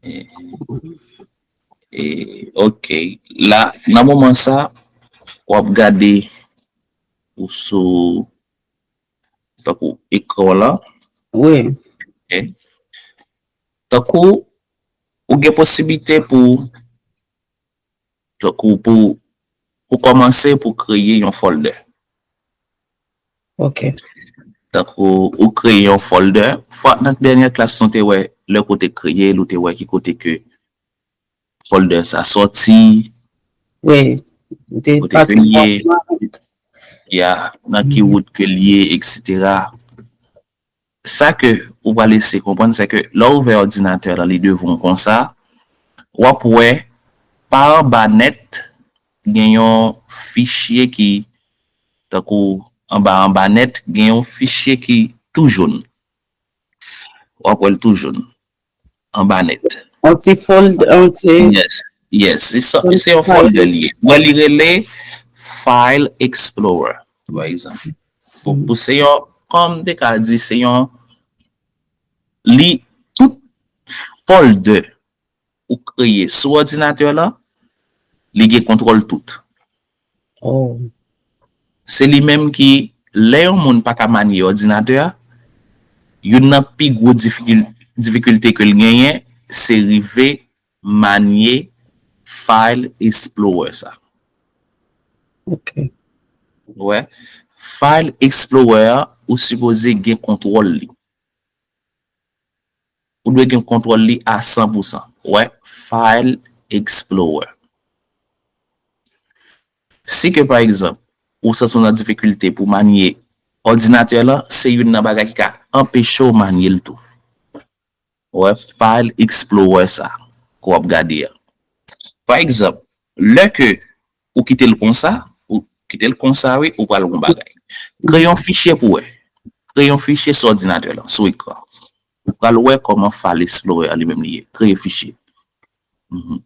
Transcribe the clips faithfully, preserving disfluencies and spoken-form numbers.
E, e, ok. La, nan moman sa, w ap gade ou sou, tankou, ekran w lan. Wi. Ok. Tankou, ou gen posiblite pou, tankou, pou, pou kòmanse pou kreye yon folder. Ok. Tankou, ou kreye yon folder. Fwa, nan dènye klas, nou te wè, lè ou te kreye l, ou te wè ki kote ke folder sa sòti, Wi. Ou te kote ke pase l ye, bò. ya, nan ki wout ke l ye, etsetera. Sa ke ou pral eseye konprann, se ke lè w ouvè òdinatè lan, li devan w konsa, w ap wè, pa anba nèt, gen yon fichye ki, tankou anba, anba nèt, gen yon fichye ki tou jòn. W ap wè l tou jòn. Anba nèt. Yon ti fold, yon ti Yes, yes. Se sa, se yon folder li ye. Mwen, li rele File Explorer, pa egzanp. Pou, pou se yon, kòm m te ka di, se yon, li, tout folder ou kreye sou òdinatè lan, li gen kontwòl tout. Oh. Se li menm ki, lè yon moun pa ka manye òdinatè a, youn nan pi gwo difikil-, difikilte ke l genyen, se rive manye File Explorer sa. Ok. Wè, File Explorer a, ou sipoze gen kontwòl li. Ou dwe gen kontwòl li a san pou san. Wè, File Explorer. Si ke, pa egzanp, ou santi w nan difikilte pou manye òdinatè lan, se youn nan bagay ki ka anpeche w manye l tou. Wè, File Explorer sa, ke w ap gade a. Pa egzanp, lè ke ou kite l konsa, ou kite l konsa, wi, ou pral wè yon bagay. Kreye yon fichye pou wè. Kreye yon fichye sou òdinatè lan, sou ekran. Ou pral wè kòman File Explorer a li menm li ye. Kreye fichye. Mhm.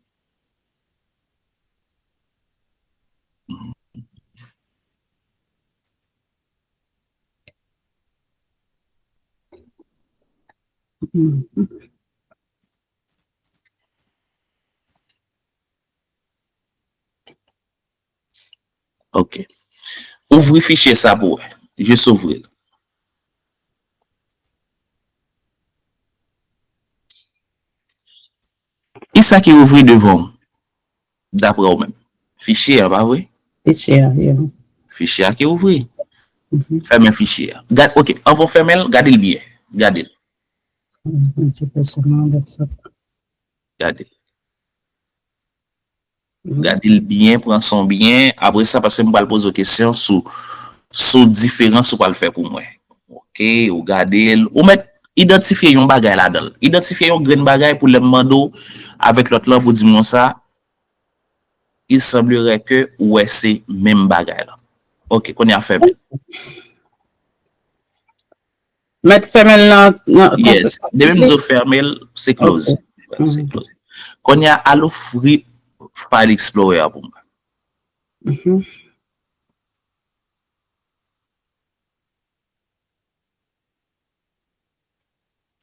Ok. Ouvri fichye sa pou wè. Jis ouvri l. Kisa ki ouvri devan w, daprè w menm? Fichye a, pa vre? Fichye a, yeah. Fichye a ki ouvri. Mhm. Fèmen fichye a. Gad, ok, anvan w fèmen l, gade l byen. Gade l. Mhm, ti pèsonèl, desktop. Gade l. Gade l byen, pran san w byen. Apre sa, paske m pral poze w kesyon sou, sou diferans ou pral fè pou mwen. Ok, ou gade l. Ou mèt idantifye yon bagay ladan l. Idantifye yon grenn bagay pou lè m mande w avèk lòt lan pou di m konsa, il semblerait que ou wè se menm bagay la. Ok, kounye a fèmen. Mèt fèmen l nan, nan Yes. Depi m di w fèmen l, se close. Ok. Se close. Kounye a, al ouvri File Explorer a pou mwen. Mhm.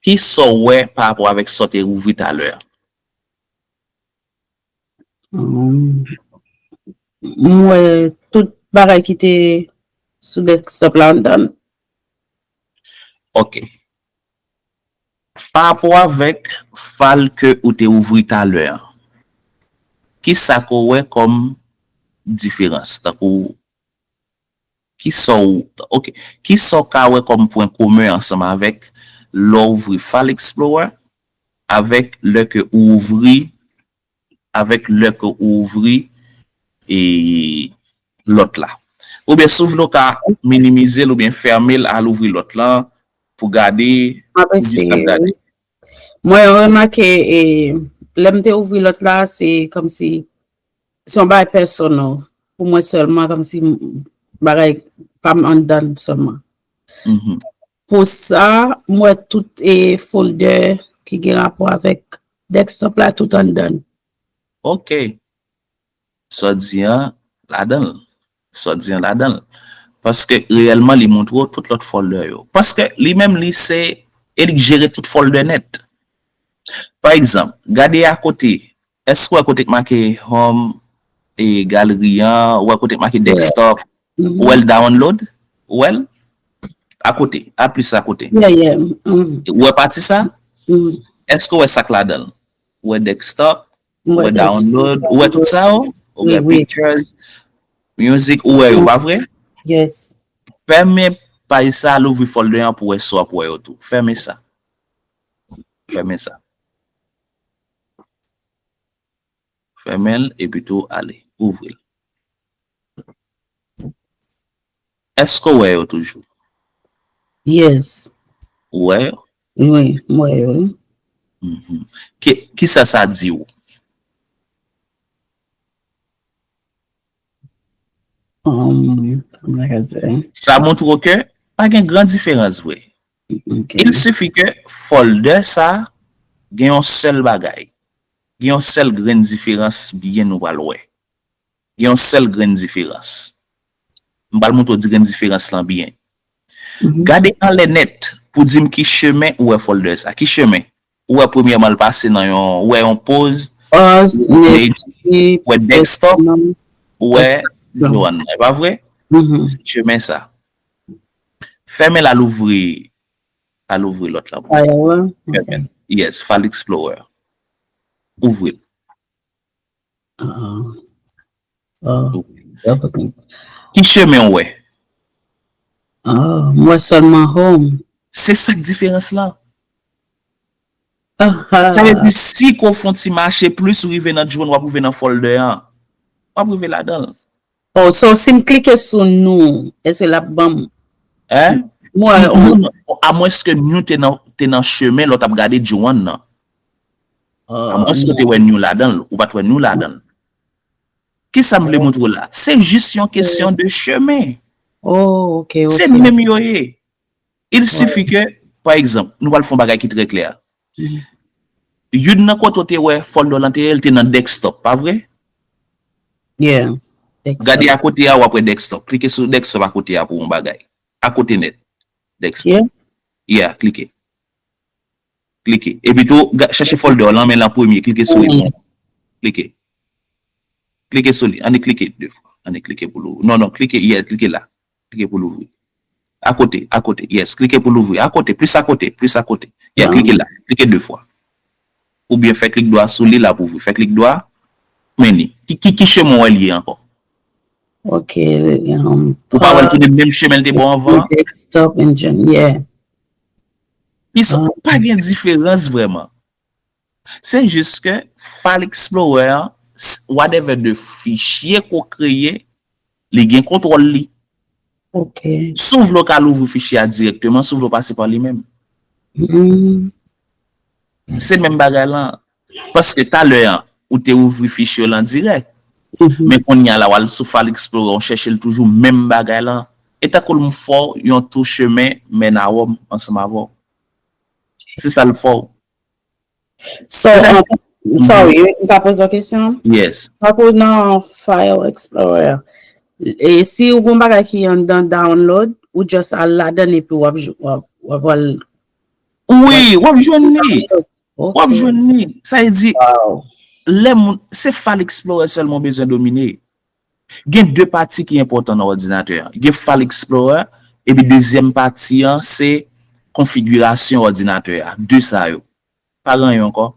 Kisa w wè pa rapò avèk sa w te ouvri talè a? Hum, m wè tout bagay ki te sou desktop la anndan. Ok. Pa rapò avèk file ke ou te ouvri talè a, kisa ke w wè kòm diferans? Tankou, kisa w, ok, kisa w ka wè kòm pwen komen ansanm avèk lè w ouvri File Explorer avèk lè ke ou ouvri avèk lè ke ou ouvri e lòt la. Oubyen si w vle w ka minimize l oubyen fèmen l, al ouvri lòt la pou gade, M ap pou jis ap eseye, gade. Wi. Mwen remake, e, lè m te ouvri lòt la, se kòmsi se yon bagay pèsonèl pou mwen sèlman, kòmsi m, bagay pa m anndan sèlman. Mhm. Pou sa, m wè tout e folder ki gen rapò avèk desktop la tout anndan. Ok. Sa w di an, ladan l. Sa w di an, ladan l. Paske reyèlman, li montre w tout lòt folder yo. Paske li menm, li se, e li k jere tout folder nèt. Pa egzanp, gade akote. Èske w wè kote k make home e galeri an? Ou wè kote k make desktop? Ou wè l download? Ou wè l? Akote, a plis akote. Ou wè pati sa? Èske w wè sa k ladan l? Ou wè desktop? Ou wè download? Ou wè tout sa yo? Ou wè pictures, music, ou wè yo, pa vre? Fèmen paj sa, al ouvri folder an pou w wè si w ap wè yo tou. Fèmen sa. Fèmen sa. Fèmen l, epi tou ale. Ouvri l. Èske w wè yo toujou? Yes. Ou wè yo? Wi, m wè yo. Mhm. Ki, kisa sa di w? Um, sa montre w ke pa gen gran diferans vre. Il suffit ke folder sa gen yon sèl bagay. Gen yon sèl grenn diferans byen nou pral wè. Gen yon sèl grenn diferans. M pral montre w grenn diferans lan byen. Gade anlè nèt pou di m ki chemen ou wè folder sa. Ki chemen? Ou wè premyèman l pase nan yon, ou wè yon pause, ou wè desktop, ou wè Joanne, e pa vre? Se chemen sa. Fèmen l, al ouvri, al ouvri lòt la pou mwen. Fèmen l. Yes, File Explorer. Ouvri l. Ki chemen w wè? M wè sèlman home. Se sa k diferans lan. Sa vle di si ke w fè yon ti mache plis, ou rive nan Joanne, w ap rive nan folder an. W ap rive ladan l. Oh, so si m klike sou nou, èske l ap ban m? Hein? Mwen, amwenske nou te nan, te nan chemen lè w t ap gade Joanne nan. Amwenske w te wè nou ladan l, ou pa t wè nou ladan l. Kisa m vle montre w la? Se jis yon kesyon de chemen. Oh, ok, ok. Se menm yo ye. Il suffit ke, pa egzanp, nou pral fè yon bagay ki trè klè. Youn nan kote w te wè folder lan te ye, l te nan desktop, pa vre? Yeah. Gade akote a, w ap wè desktop. Klike sou desktop akote a pou yon bagay. Akote nèt. Desktop. Yeah, klike. Klike. Epi tou, chèche folder lan, men lan premye, klike sou li. Klike. Klike sou li. Annik klike de fwa. Annik klike pou l ouvri. Non, non, klike, yeah, klike la. Klike pou l ouvri. Akote, akote. Yes, klike pou l ouvri. Akote, plis akote, plis akote. Yeah, klike la. Klike de fwa. Oubyen fè klik dwa sou li, l ap ouvri. Fè klik dwa, men li. Ki, ki, ki chemen w wè l ye ankò? Ok, um, ou pa wè l tounen menm chemen l te ba w anvan? Desktop engine, yeah. Li pa gen diferans vrèman. Se jis ke File Explorer an, whatever de fichye ke w kreye, li gen kontwòl li. Ok. Si w vle w ka al ouvri fichye a dirèkteman, si w vle w pase pa li menm. Se menm bagay lan. Paske talè an, ou te ouvri fichye w lan dirèk. Men kounye a la, w al sou File Explorer, w chèche l toujou, menm bagay lan. E tankou l m fè w yon tou chemen mennen w ansanm avè w. Se sa l fè w. So, um, sorry, m ka poze w kesyon? Yes. Tankou nan File Explorer, e si w gen yon bagay ki anndan download, ou just al ladan l epi w ap, w ap, w ap al. Wi, w ap jwenn li. W ap jwenn li. Sa vle di, lè moun, se File Explorer sèlman w bezwen domine. Gen de pati ki enpòtan nan òdinatè a. Gen File Explorer, epi dezyèm pati an, se konfigirasyon òdinatè a. De sa yo. Pa gen anyen ankò.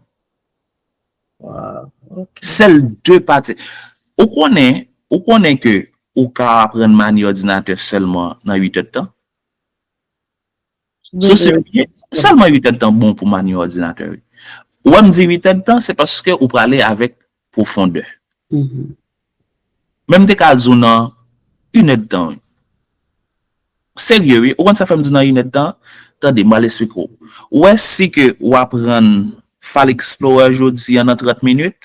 Sèl de pati. Ou konnen, ou konnen ke ou ka aprann manye òdinatè sèlman nan uit èdtan? Sou serye, sèlman uit èdtan bon pou manye òdinatè, wi. Ou wè m di uit èdtan, se paske ou prale avèk pwofondè. Men m te ka di w nan inèdtan, wi. Serye, wi. Ou konn sa fè m di w nan inèdtan? Tande, m pral esplike w. Ou wè, si ke w aprann File Explorer jodi a nan trant minit,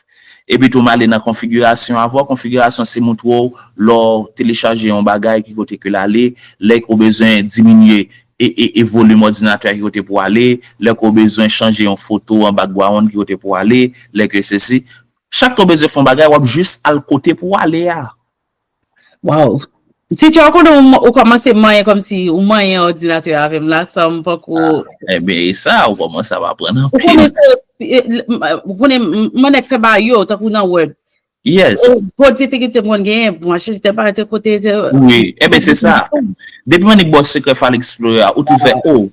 epi tou m ale nan konfigirasyon avè w. Konfigirasyon se montre w lè w telechaje yon bagay ki kote ke l ale, lè ke w bezwen diminye e, e, e volim òdinatè a ki kote pou ale, lè ke w bezwen chanje yon foto an background ki kote pou ale, lè ke sesi. Chak ke w bezwen fè yon bagay, w ap jis al kote pou w ale a. Wow. Teacher, ou konnen ou, ou kòmanse manyen kòmsi ou manyen òdinatè avè m la, san m poko. Ah, ebyen, e sa, ou kòmanse ap aprann anpil. Ou konnen se, e, l- m- ou konnen m- mwen nèk fè bagay yo, tankou nan Word. Yes. E gwo difikilte mwen genyen pou mwen chèche tèl bagay tèl kote. Se- Wi, ebyen se sa. Depi mwen nik bò sekrè File Explorer a, ou tou fè o.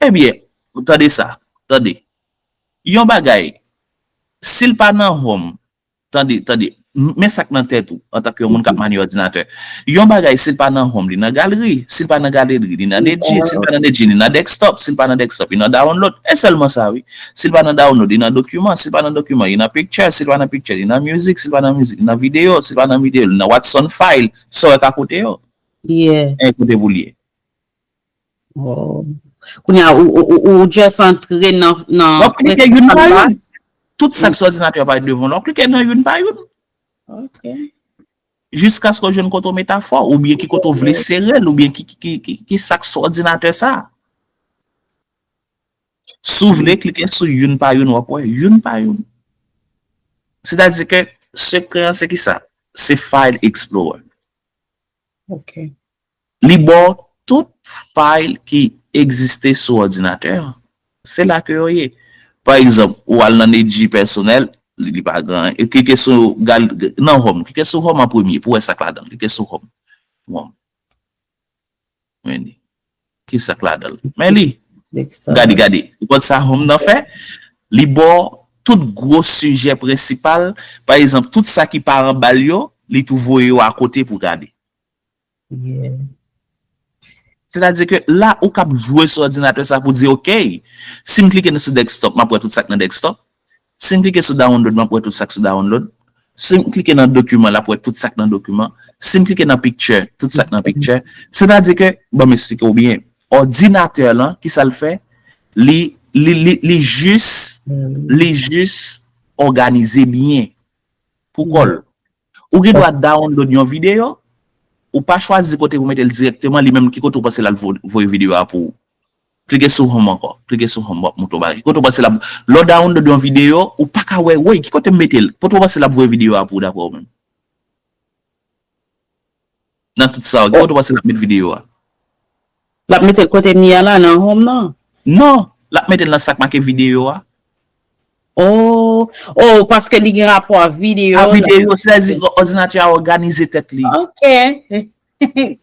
Ebyen, tande sa, tande. Yon bagay, si l pa nan home, tande, tande, m- men sa k nan tèt ou, antanke yon moun k ap manyen òdinatè. Yon bagay, si l pa nan home, li nan galeri. Si l pa nan galeri, li nan D J. Si l pa nan D J, li nan desktop. Si l pa nan desktop, li nan download. E sèlman sa, wi. Si l pa nan download, li nan dokiman. Si l pa nan dokiman, li nan picture. Si l pa nan picture, li nan music. Si l pa nan music, li nan video. Si l pa nan video, li nan What's on File. Sa w wè ka kote yo. Yeah. E kote pou l ye. Oh. Kounye a, ou, ou, ou, ou just antre nan, nan W ap klike youn pa youn. Tout sa k sou òdinatè a parèt devan w. W ap klike nan youn pa youn. Ok. Jiskaske w jwenn kote w metafò, oubyen ki kote w vle sere l, oubyen ki, ki, ki, ki, ki sa k sou òdinatè sa. Si w vle, klike sou youn pa youn, w ap wè youn pa youn. Sètadi ke sekrè an se ki sa? Se File Explorer. Ok. Li ba w tout file ki egziste sou òdinatè an. Se la ke yo ye. Pa egzanp, ou al nan D J pèsonèl, li, li pa gen anyen. E klike sou gal, nan home, klike sou home an premye pou wè sa k ladan. Klike sou home. Home. Men li. Ki sa k ladan l? Men li. Gade, gade. Ou konn sa home nan fè? Li ba w tout gwo sijè prensipal. Pa egzanp, tout sa ki pa anba l yo, li tou voye yo akote pou gade. Yeah. Sètadi ke la ou k ap jwe sou òdinatè sa pou di, ok, si m klike sou desktop, m ap wè tout sa k nan desktop. Si m klike sou download, m ap wè tout sa k sou download. Si m klike nan dokiman, l ap wè tout sa k nan dokiman. Si m klike nan picture, tout sa k nan picture. Sètadi ke, ban m eksplike w byen, òdinatè lan, ki sa l fè? Li, li, li, li jis, li jis òganize byen pou kò l. Ou gen dwa download yon videyo, ou pa chwazi kote pou mete l dirèkteman, li menm ki kote ou panse l al vo- voye videyo a pou ou. Klike sou home ankò, klike sou home, w ap montre w bagay. Ki kote ou panse l ap, lè w download yon videyo, ou pa ka wè, woy, ki kote m mete l? Kote ou panse l ap voye videyo a pou ou, daprè w menm? Nan tout sa, ki kote ou panse l ap met videyo a? L ap mete l kote m ye a la, nan home nan? Non, l ap mete l nan sa k make videyo a. Oh, oh, paske li gen rapò a videyo. A videyo, sètadi òdinatè a òganize tèt li. Ok.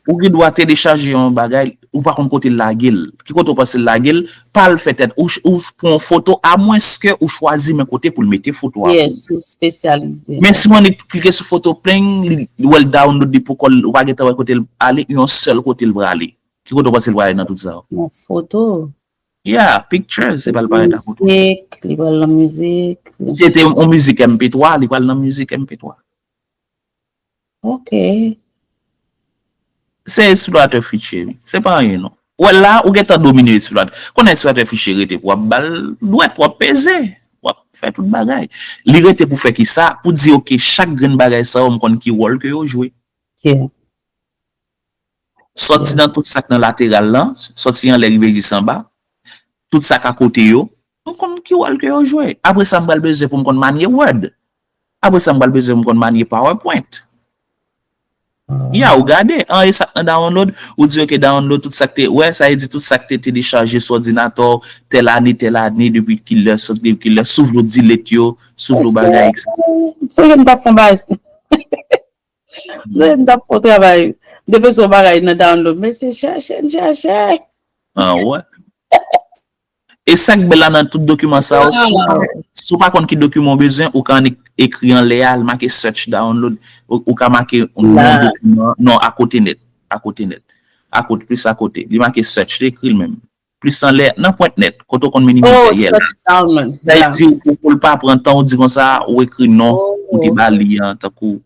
Ou gen dwa telechaje yon bagay, ou pa konn kote l lage l. Ki kote ou panse l lage l? Pa al fè tèt. Ou, ou pran yon foto, amwenske ou chwazi men kote pou l mete foto a pou ou. Yes, ou spesyalize. Men si w annik klike sou foto plen, li, ou wè l download li pou kò l, ou pa gentan wè kote l ale, yon sèl kote l prale. Ki kote ou panse l prale nan tout sa? Yon foto. Yeah, pictures, se pa l parèt a foto. Mizik, li pral nan mizik. Si se te yon mizik M P twa, li pral nan mizik M P twa. Ok. Se esploratè fichye, wi. Se pa anyen, non. Ou wè la, ou gentan domine esploratè. Konnen esploratè fichye rete pou w ap ba l dwèt, w ap peze, w ap fè tout bagay. Li rete pou fè ki sa? Pou di, ok, chak grenn bagay sa yo, m konn ki wòl ke yo jwe. Yeah. Sòti nan tout sa k nan lateral lan, sòti anlè rive jis anba, tout sa k akote yo, m konn ki wòl ke yo jwe. Apre sa, m pral bezwen pou m konn manye Word. Apre sa, m pral bezwen pou m konn manye PowerPoint. Ya, ou gade, an e sa k nan download, ou di, ok, download tout sa k te, wè, sa vle di tout sa k te telechaje sou òdinatè w, tèl ane, tèl ane, depi kilè, sot depi kilè, si w vle w delete yo, si w vle w bagay, et cetera. So, m t ap fè yon bagay. M t ap fè yon travay. M te bezwen yon bagay nan download, men se chèche, m chèche. Ah, wè. E sa k bèl la nan tout dokiman sa yo, si w pa, si w pa konn ki dokiman w bezwen, ou ka annik ekri anlè a, l make search download, ou, ou ka make non dokiman, non, akote nèt, akote nèt. Akote, plis akote. Li make search, li ekri l menm. Plis anlè, nan pwent nèt, kote w konn minimize yè l. Oh, search download. Sa vle di, ou, ou l pa pran tan, ou di konsa, ou ekri non, ou te ba li an, tankou,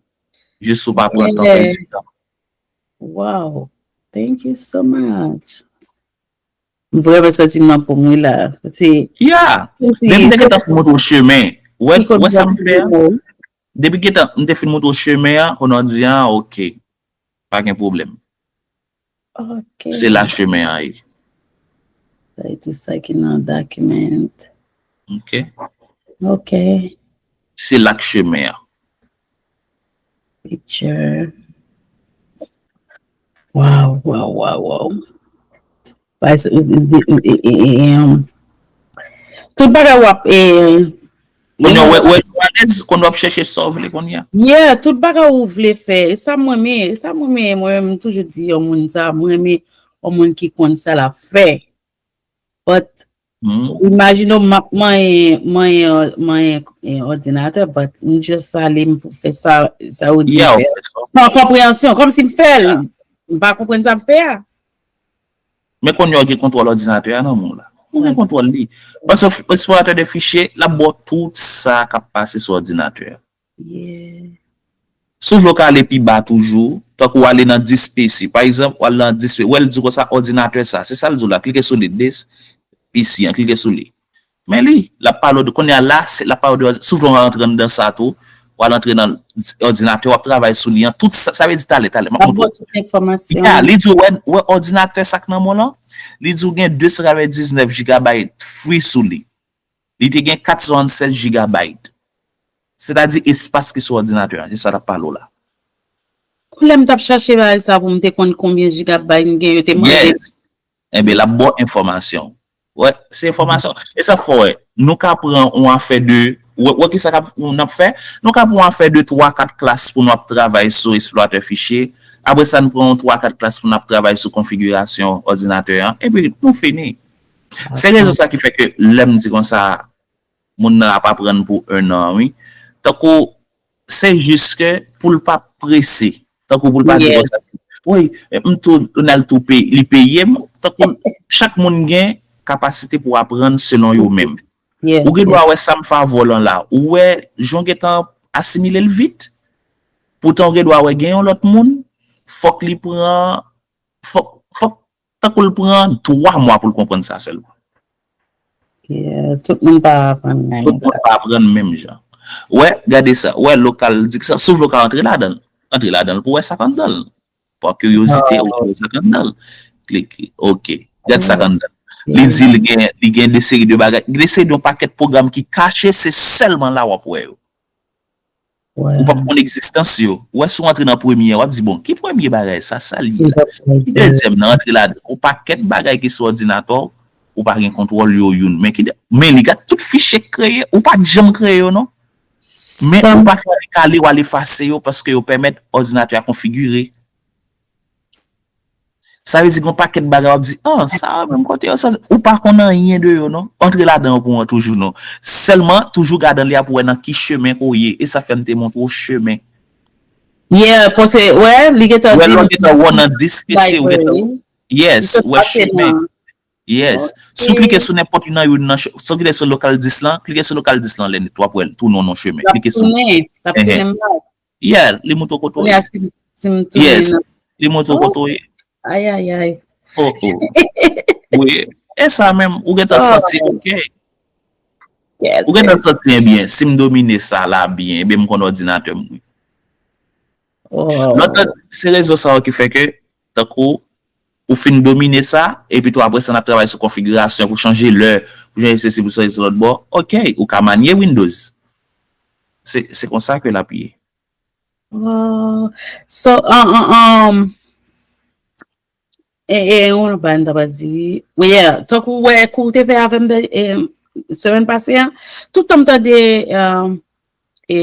jis ou pa pran tan, pèdi tan. Wow. Thank you so much. M vrèman santi m nan po m, wi, la. Se Yeah. Depi m te gentan fin montre w chemen. Wè, wè sa m fè a? Depi gentan, m te fin montre w chemen an, kounye a w di, ah, ok. Pa gen pwoblèm. Ok. Se la chemen an ye. Sa e tout sa ki nan document. Ok. Ok. Se la k chemen an. Picture. Wow, wow, wow, wow. Bay se- e- e- e- e- e- em, Tout bagay w ap, eh, Kounye a, wè, wè, w alèz, kounye a w ap chèche sa w vle kounye a. Yeah, tout bagay ou vle fè. E sa m renmen, e sa m renmen, mwen menm, m toujou di yon moun sa, m renmen yon moun ki konn sa l ap fè. But, imajine w, m ap manyen, manyen, manyen, eh, òdinatè, but m just ale m pou fè sa, sa ou di m Yeah, fè. San konpreyansyon, kòmsi m fè l. M pa konprann sa m fè a. Men kounye a w gen kontwòl òdinatè a nan men w la. Ou gen kontwòl li. Paske eksploratè de fichye, l ap ba w tout sa k ap pase sou òdinatè a. Yeah. Si w vle w ka ale pi ba toujou, tankou w ale nan dis P C. Pa egzanp, w al nan dis P C, w wè l di w konsa òdinatè sa, se sa l di w la, klike sou li, dis P C an, klike sou li. Men li, l ap pale w de, kounye a la, se, l ap pale w de, si w vle w al antre anndan sa tou, w al antre nan òdinatè, w ap travay sou li an, tout sa, sa vle di talè, talè, m ap montre w. Tout enfòmasyon. Yeah, li di w, wè, wè òdinatè sa k nan men w lan, li di w gen de san katrevendiznèf gigabyte free sou li. Li te gen kat san swasannsèz gigabyte. Sètadi espas ki sou òdinatè an, se sa l ap pale w la. Kou lè m t ap chache bagay sa pou m te konn konbyen gigabyte m gen, yo te mande. Yes. Enben, l ap ba w enfòmasyon. Wè, se enfòmasyon. E sa fò wè, nou ka pran yon afè de, wè, wè ki sa k ap, n ap fè? Nou ka pran yon afè de twa, kat klas pou nou ap travay sou eksploratè fichye. Apre sa, nou pran yon twa, kat klas pou n ap travay sou konfigirasyon òdinatè an. Epi, nou fini. Se rezon sa ki fè ke lè m di konsa, moun nan ap aprann pou ennan, wi. Tankou, se jis ke pou l pa prese. Tankou pou l pa di konsa, wi, m tou, Ronald tou peye, li peye m. Tankou, chak moun gen kapasite pou aprann selon yo menm. Ou gen dwa wè sa m fè avè w lan la. Ou wè, jan w gentan asimile l vit. Poutan, ou gen dwa wè gen yon lòt moun, fòk li pran, fòk, fòk, tankou l pran twa mwa pou l konprann sa sèlman. Yeah, tout moun pa aprann menm. Tout moun pa aprann menm jan. Wè, gade sa. Wè, lokal, di sa, si w vle w ka antre ladan l. Antre ladan l pou wè sa k anndan l. Pa kiryozite, ou wè sa k anndan l. Klike. Ok. Gad sa k anndan l. Li di li gen, li gen de seri de bagay. Gen de seri de yon pakèt pwogram ki kache, se sèlman la w ap wè yo. Ou p ap konn egzistans yo. Ou wè, si w antre nan premye a, w ap di, bon, ki premye bagay sa, sa l ye la? Ki dezyèm nan, antre ladan. Yon pakèt bagay ki sou òdinatè w, ou pa gen kontwòl yo youn. Men ki, men li gad tout fichye k kreye, ou pa t janm kreye yo, non. Men ou pa ka ale, w al efase yo paske yo pèmèt òdinatè a konfigire. Sa vle di gen yon pakèt bagay w ap di, ah, sa menm kote yo sòti. Ou pa konn anyen de yo, non. Antre ladan yo pou w wè toujou, non. Sèlman, toujou gade anlè a pou w wè nan ki chemen ke w ye. E sa fè m te montre w chemen. Yeah, paske, wè, li gentan di m. Wè, lè w gentan wè nan dis P C, ou gentan. Yes, ou wè chemen. Yes. Si w klike sou nenpòt youn nan youn nan, si w klike sou lokal dis lan, klike sou lokal dis lan, lè nèt, w ap wè l tounen w nan chemen. Klike sou. L ap tounen m la. Yeah, li montre w kote w ye. Yes. Li montre w kote w ye. Ay, ay, ay. Oh, oh. Wi. E sa menm, ou gentan santi, ok. Ou gentan santi, ebyen, si m domine sa la byen, ebyen, m konn òdinatè m, wi. Lòt, se rezon sa yo ki fè ke, tankou, ou fin domine sa, epi tou apre sa, n ap travay sou konfigirasyon pou chanje lè, pou chanje sesi, pou chanje sa lòt bò. Ok, ou ka manye Windows. Se, se konsa ke l ap ye. Oh, so, um, um, um, e, e, yon lòt bagay m ta pral di, wi. Wi, yeah, tankou, wè, kou w te fè avè m, e, semèn pase a, tout tan m tande, um, e,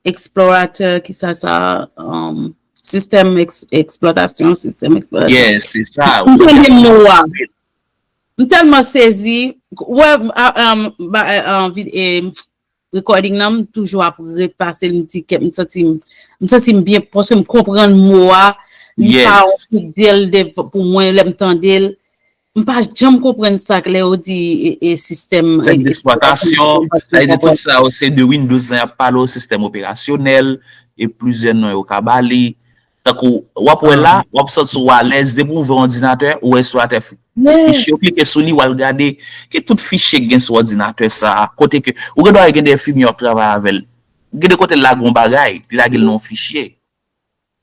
eksploratè, ki sa sa, um, sistèm eks-, eksplwatasyon, sistèm eksplwatasyon. Yes, se sa. M tande mo a. M tèlman sezi. Wè, a, um, ba, a, a, vid-, e, recording nan, m toujou ap repase l, m di kèt, m santi m, m santi m byen, paske m konprann mo a, li pa yon fidèl de, pou mwen, lè m tande l, m pa janm konprann sa k lè yo di, e, e, sistèm, sistèm d'eksplwatasyon, sa vle di tout sa yo, se de Windows lan y ap pale w, sistèm operasyonèl, e plizyè non yo ka ba li. Tankou, w ap wè la, w ap santi w alèz, depi w ouvè yon òdinatè, ou wè eksploratè fi-, fichye, ou klike sou li, w al gade, ki tout fichye k gen sou òdinatè sa a, kote ke, ou gen dwa gen de enfimyè w ap travay avè l. Gen de kote l lage yon bagay, li lage l nan yon fichye.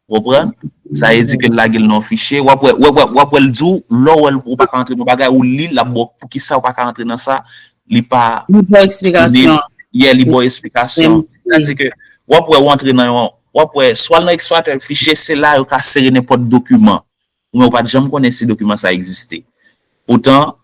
Ou konprann? Sa vle di ke l lage l nan yon fichye, w ap wè, w ap wè, w ap wè l di w, lè w wè l, ou pa ka antre nan bagay, ou li, l ap ba w, poukisa ou pa ka antre nan sa, li pa. Li ba w eksplikasyon. Yeah, li ba w eksplikasyon. Sa vle di ke, w ap wè, w antre nan yon, w ap wè, swa l nan eksploratè fichye, se la yo ka sere nenpòt dokiman. Ou menm ou pa t janm konnen si dokiman sa egziste. Poutan,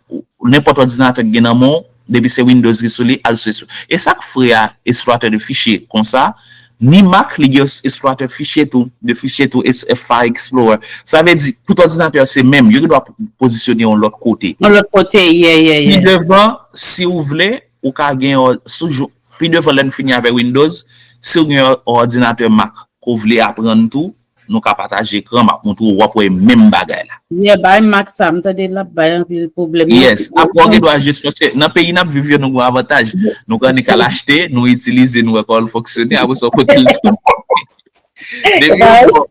nenpòt òdinatè k gen nan men w, Depi se Windows ki sou li, al sou Explorer. E sa k fre a, eksplwatè de fichye konsa, ni Mac, li gen eksplwatè fichye tou, de fichye tou, File Explorer. Sa vle di, tout òdinatè yo se menm, yo gen dwa pozisyone yon lòt kote. Yon lòt kote, yeah, yeah, yeah. Pi devan, si w vle, ou ka gen yon, sou, pi devan lè n fini avèk Windows, si w gen yon òdinatè Mac ke w vle aprann tou, nou ka pataje ekran, m ap montre w, w ap wè menm bagay la. Yeah, bay Mac sa, m tande l ap bay anpil pwoblèm. Yes, apre w gen dwa jis, paske nan peyi n ap viv yo, nou gen avantaj. Nou ka annik al achte, nou itilize, nou wè kòman l fonksyone, apre sa, w pote l tou. Depi yo ba w,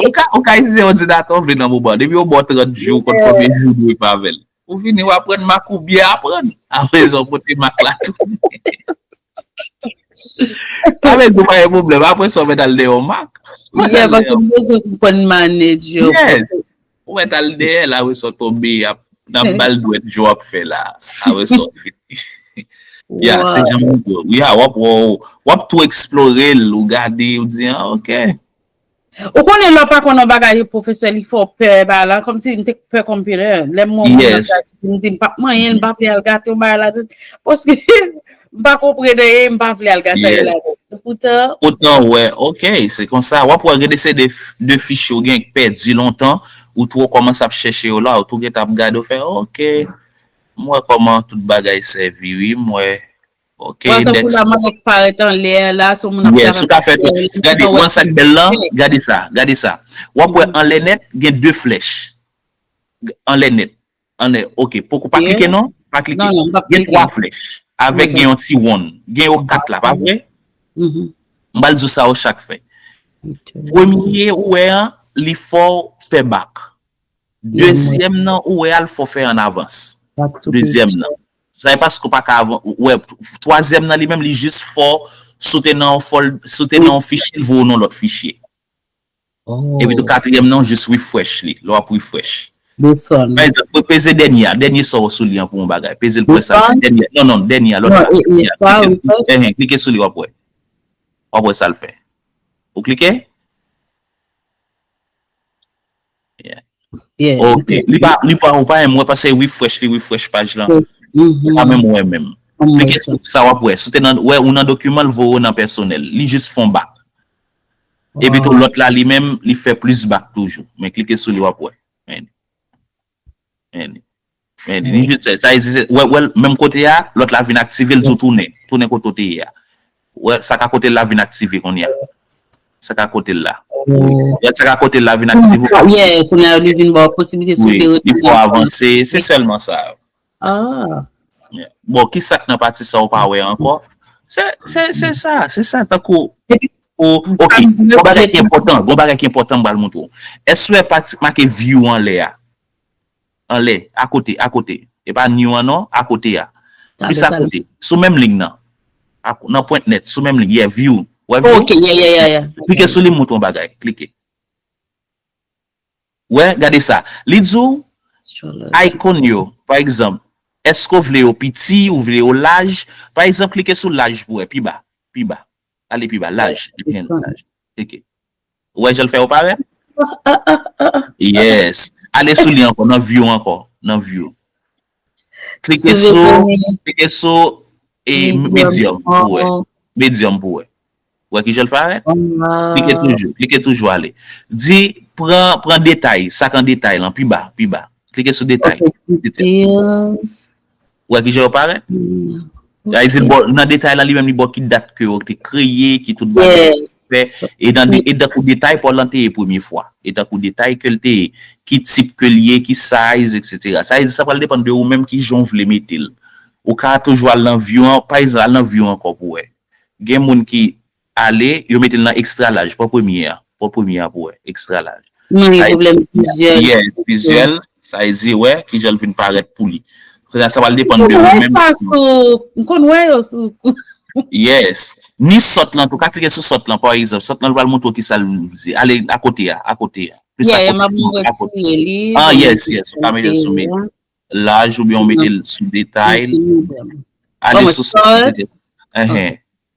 ou ka, ou ka itilize òdinatè w vle nan moman. Depi yo ba w trant jou, ou konn konbyen jou w dwe fè avè l. Ou vini, w aprann Mac ou byen aprann. Apre sa, w pote Mac la tou. Sa vle di w pa gen pwoblèm. Apre sa, w mèt al dèyè yon Mac. Yeah, paske m bezwen konn manage yo. Yes. Ou mèt al dèyè la, apre sa w tonbe, y ap, n ap ba l dwèt jan w ap fè la. Apre sa, w fini. Ya, se jan m di w. Ya, w ap, w, w ap tou eksplore l, ou gade, ou di, ah, ok. Ou konnen lè w pa konn yon bagay, pwofesè, li fè w pè, bagay la, kòmsi m te pè computer. Lè m wè yon moun ap gate, m di, m p ap manyen l, m pa vle al gate yon bagay la. Paske m pa konprann anyen, m pa vle al gate anyen ladan. Poutan, poutan, w wè, ok, se konsa. W ap wè gen de se de, de fichye w gen k pèdi lontan, ou tou kòmanse ap chèche yo la, ou tou gentan ap gade, ou fè, ok, m wè kòman tout bagay sèvi, wi, m wè. Ok, tankou la, m annik parèt anlè a la, se yon moun ap travay. Yes, ou ka fè tou. Gade, ou wè sa k bèl lan? Gade sa, gade sa. W ap wè anlè nèt, gen de flèch. Anlè nèt. Anlè, ok, poko pa klike non, pa klike. Gen twa flèch. Avèk gen yon ti wonn. Gen yo kat la, pa vre? M pral di w sa yo chak fè. Premye ou wè an, li fè w fè bak. Dezyèm nan, ou wè a, l fè w fè an avans. Dezyèm nan. Sa e paske w pa ka avan, ou wè, twazyèm nan li menm, li jis fè w, si w te nan yon fòl, si w te nan yon fichye, l voye w nan lòt fichye. Epi tou katriyèm nan, w jis refresh li, lè w ap refresh. Pa egzanp, pe-, peze dènye a, dènye sa w sou li an pou yon bagay. Peze l pou wè sa l fè. Dènye, non, non, dènye a, lòt la. Klike sou li, w ap wè. W ap wè sa l fè. Ou klike? Yeah. Ok. Li pa, li pa, ou pa menm wè paske refresh, li refresh paj lan. Ou pa menm wè menm. Klike sou sa w ap wè. Si w te nan, wè, ou nan dokiman, l voye w nan pèsonèl. Li jis fè w bak. Epi tou lòt la, li menm, li fè plis bak toujou. Men klike sou li, w ap wè. Men li. Men li. Men li, li jis fè. Sa egziste. Wè, wè, menm kote a, lòt la vin aktive, l di w tounen. Tounen kote w te ye a. Wè, sa ka kote l la vin aktive kounye a. Sa ka kote l la. Wè, sa ka kote l la vin aktive. Yeah, kounye a, li vin ba w posiblite si w te retounen. Wi, li fè w avanse. Se sèlman sa. Ah. Yeah. Bon, ki sa k nan pati sa w pa wè ankò? Se, se, se sa, se sa, tankou, ou, ok, gon bagay ki enpòtan, gon bagay ki enpòtan m pral montre w. Èske w wè pati k make view anlè a? Anlè, akote, akote. E pa new an non, akote a. Plis akote. Sou menm liy nan. Ak-, nan pwent nèt, sou menm liy. Yeah, view. Wè view? Ok, yeah, yeah, yeah, yeah. Klike sou li, m montre w yon bagay. Klike. Wè, gade sa. Li di w, icon yo, pa egzanp, èske w vle yo piti, ou vle yo laj? Pa egzanp, klike sou laj pou w wè, pi ba, pi ba. Ale pi ba, laj. Laj. Ok. Ou wè jan l fè yo parèt? Yes. Ale sou li ankò, nan view ankò, nan view. Klike sou, klike sou, e, medium pou wè. Medium pou wè. Wè ki jan l parèt? Klike toujou, klike toujou ale. Di, pran, pran detay, sa k an detay lan, pi ba, pi ba. Klike sou detay. Wè ki jan yo parèt? Sa vle di, nan detay lan, li menm, li ba w ki dat ke yo te kreye, ki tout bagay yo fè. E nan, e tankou detay pa w lan te ye premye fwa. E tankou detay ke l te ye, ki tip ke l ye, ki size, etsetera. Sa vle di, sa pral depann de ou menm ki jan w vle mete l. Ou ka toujou al nan view an, pa egzanp, al nan view ankò pou wè. Gen moun ki ale, yo mete l nan ekstra laj, pran premye a, pran premye a pou wè, ekstra laj. Mwen gen pwoblèm vizyèl. Yes, vizyèl, sa vle di, wè, ki jan l vin parèt pou li. Kounye a, sa pral depann de ou menm. Ou wè sa sou, m konn wè yo sou. Yes. Ni sòt lan, tou ka klike sou sòt lan, pa egzanp. Sòt lan, l pral montre w ki sa l di. Ale, akote a, akote a. Plis akote. M ap retire li. Ah, yes, yes. Ou ka mete l sou men. Laj oubyen w mete l sou detay. Ale sou sa.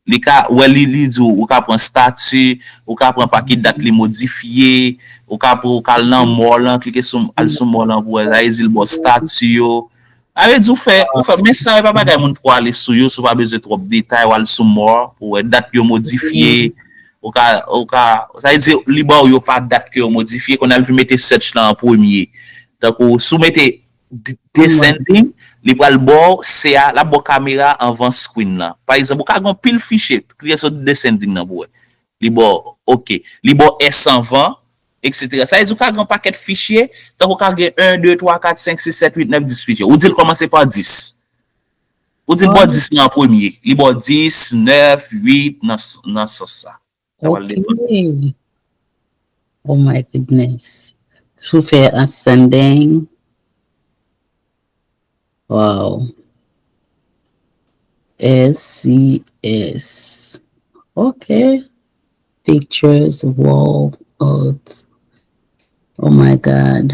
Li ka, wè, li, li di w, ou ka pran stati, ou ka pran pa ki dat li modifye, ou ka pran, ou ka al nan mò lan, klike sou, al sou mò lan pou wè, sa vle di l ba w stati yo, Sa vle di ou fè, ou fè, men sa yo pa bagay moun twò ale sou yo, si w pa bezwen twòp detay, w al sou more, pou w wè dat yo modifye, ou ka, ou ka, sa vle di, li ba w yo pa dat ke yo modifye, kounye a l vin mete search lan an premye. Tankou, si w mete d- descending, li pral ba w, se a, l ap ba w kamera anvan screen lan. Pa egzanp, ou ka gen yon pil fichye, klike sou descending nan pou w wè. Li ba w, ok. Li ba w S anvan, et cetera. Sa vle di ou ka gen yon pakèt fichye, tankou ou ka gen en, de, twa, kat, senk, sis, sèt, uit, nèf, dis fichye. Ou di l kòmanse pa dis. Ou di l ba w dis lan an premye. Li ba w dis, nèf, uit, nan, nan sans sa. Sa pral depann. Oh my goodness. Si w fè ascending. Wow. S C S. Ok. Pictures, wall, alt. Oh my God.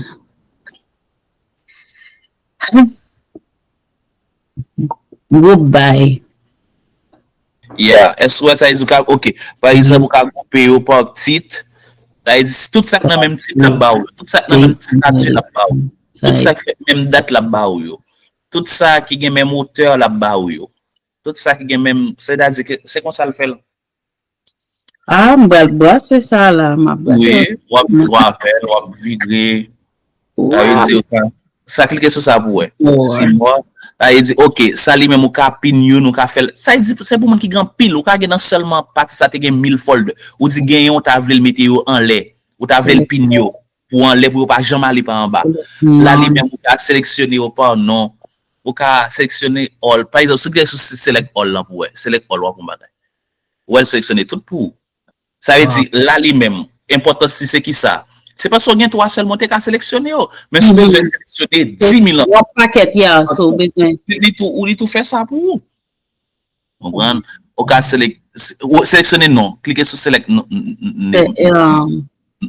Group by. Yeah, èske w wè sa vle di ou ka, ok. Pa egzanp, ou ka gwoupe yo pa tit. Sa vle di, tout sa k nan menm tit l ap ba w yo. Tout sa k nan menm stati l ap ba w yo. Tout sa k fèt menm dat l ap ba w yo. Tout sa ki gen menm otè l ap ba w yo. Tout sa ki gen menm, sètadi ke se konsa l fè l. Ah, m pral brase sa la, m ap brase. Wi, w ap, w ap fè l, w ap vire. Sa vle di, sa klike sou sa pou wè. Si mò, sa vle di, ok, sa li menm ou ka pin youn, ou ka fè l. Sa vle di, se pou moun ki gen anpil, ou ka gen nan sèlman pati sa te gen mil folder. Ou di gen yon, ou ta vle l mete yo anlè. Ou ta vle l pin yo pou anlè, pou yo pa janm ale pa anba. La li menm ou ka seleksyone yo pa non. Ou ka seleksyone all. Pa egzanp, si w klike sou select all lan pou wè. Select all w ap yon bagay. Ou wè l seleksyone tout pou ou. Sa vle di, la li menm, enpòtans li se kisa? Se paske w gen twa sèlman w te ka seleksyone yo. Men si w bezwen seleksyone dis mil an. W ap pakèt, yeah, so w bezwen. Li tou, li tou fè sa pou ou. Konprann? Ou ka selek, ou seleksyone non. Klike sou select non.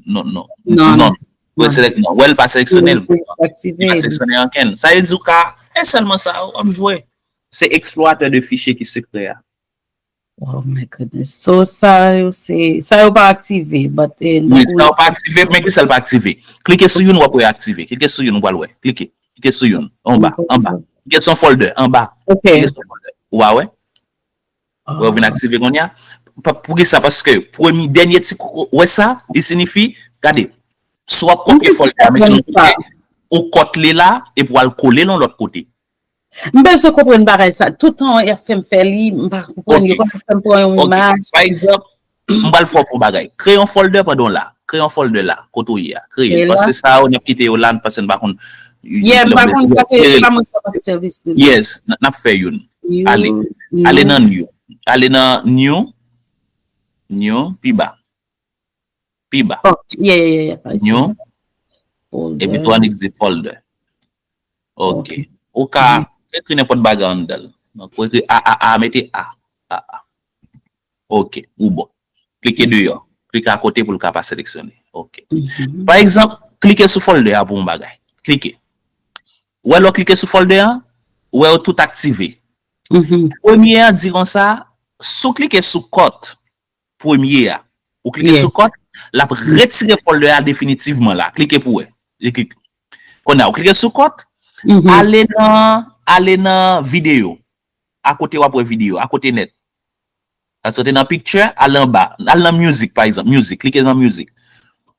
Non, non. Non. Ou select non. Ou wè l pa seleksyone l. Li pa seleksyone ankenn. Sa vle di ou ka, e sèlman sa, w ap jwe. Se eksploratè de fichye ki sekrè a. Oh my goodness. So, sa yo se, sa yo pa aktive, but eh, wi, sa yo pa aktive, men ki sa l pa aktive? Klike sou youn, w ap wè aktive. Klike sou youn, ou pral wè. Klike. Klike sou youn. Anba, anba. Klike sou yon folder, anba. Klike sou yon folder. Ou a wè? Ou wè, vin aktive kounye a. Poukisa? Paske premye, dènye ti kou, wè sa? Li sinifi, gade. Si w ap kopye folder a, men yon kote, ou kòt li la, epi w al kole l yon lòt kote. M bezwen konprann bagay sa. Tout tan y ap fè m fè li, m pa konprann. Yo konn fè m pran yon imaj. Pa egzanp, m pral fè w fè yon bagay. Kreye yon folder pandan w la. Kreye yon folder la. Kote w ye a. Kreye l. Paske sa yo, n ap kite yo la, paske n pa konn. Yeah, m pa konn, paske se pa mwen sa pa sèvis li. Yes, n ap fè youn. Ale. Ale nan new. Ale nan new. New, pi ba. Pi ba. New. Epi tou annik di folder. Ok. Ou ka ekri nenpòt bagay anndan l. Donk, ou ekri A A A, mete A. A A. Ok, ou bon. Klike deyò. Klike akote pou l ka pa seleksyone. Ok. Pa egzanp, klike sou folder a pou yon bagay. Klike. Ou wè lè w klike sou folder a, ou wè yo tout aktive. Premye a di konsa, si w klike sou kòt, premye a. Ou klike sou kòt, l ap retire folder a definitivman la. Klike pou wè. Li klik. Kounye a, ou klike sou kòt, ale nan, ale nan videyo. Akote w ap wè videyo, akote nèt. Paske w te nan picture, al anba. Al nan music, pa egzanp. Music, klike nan music.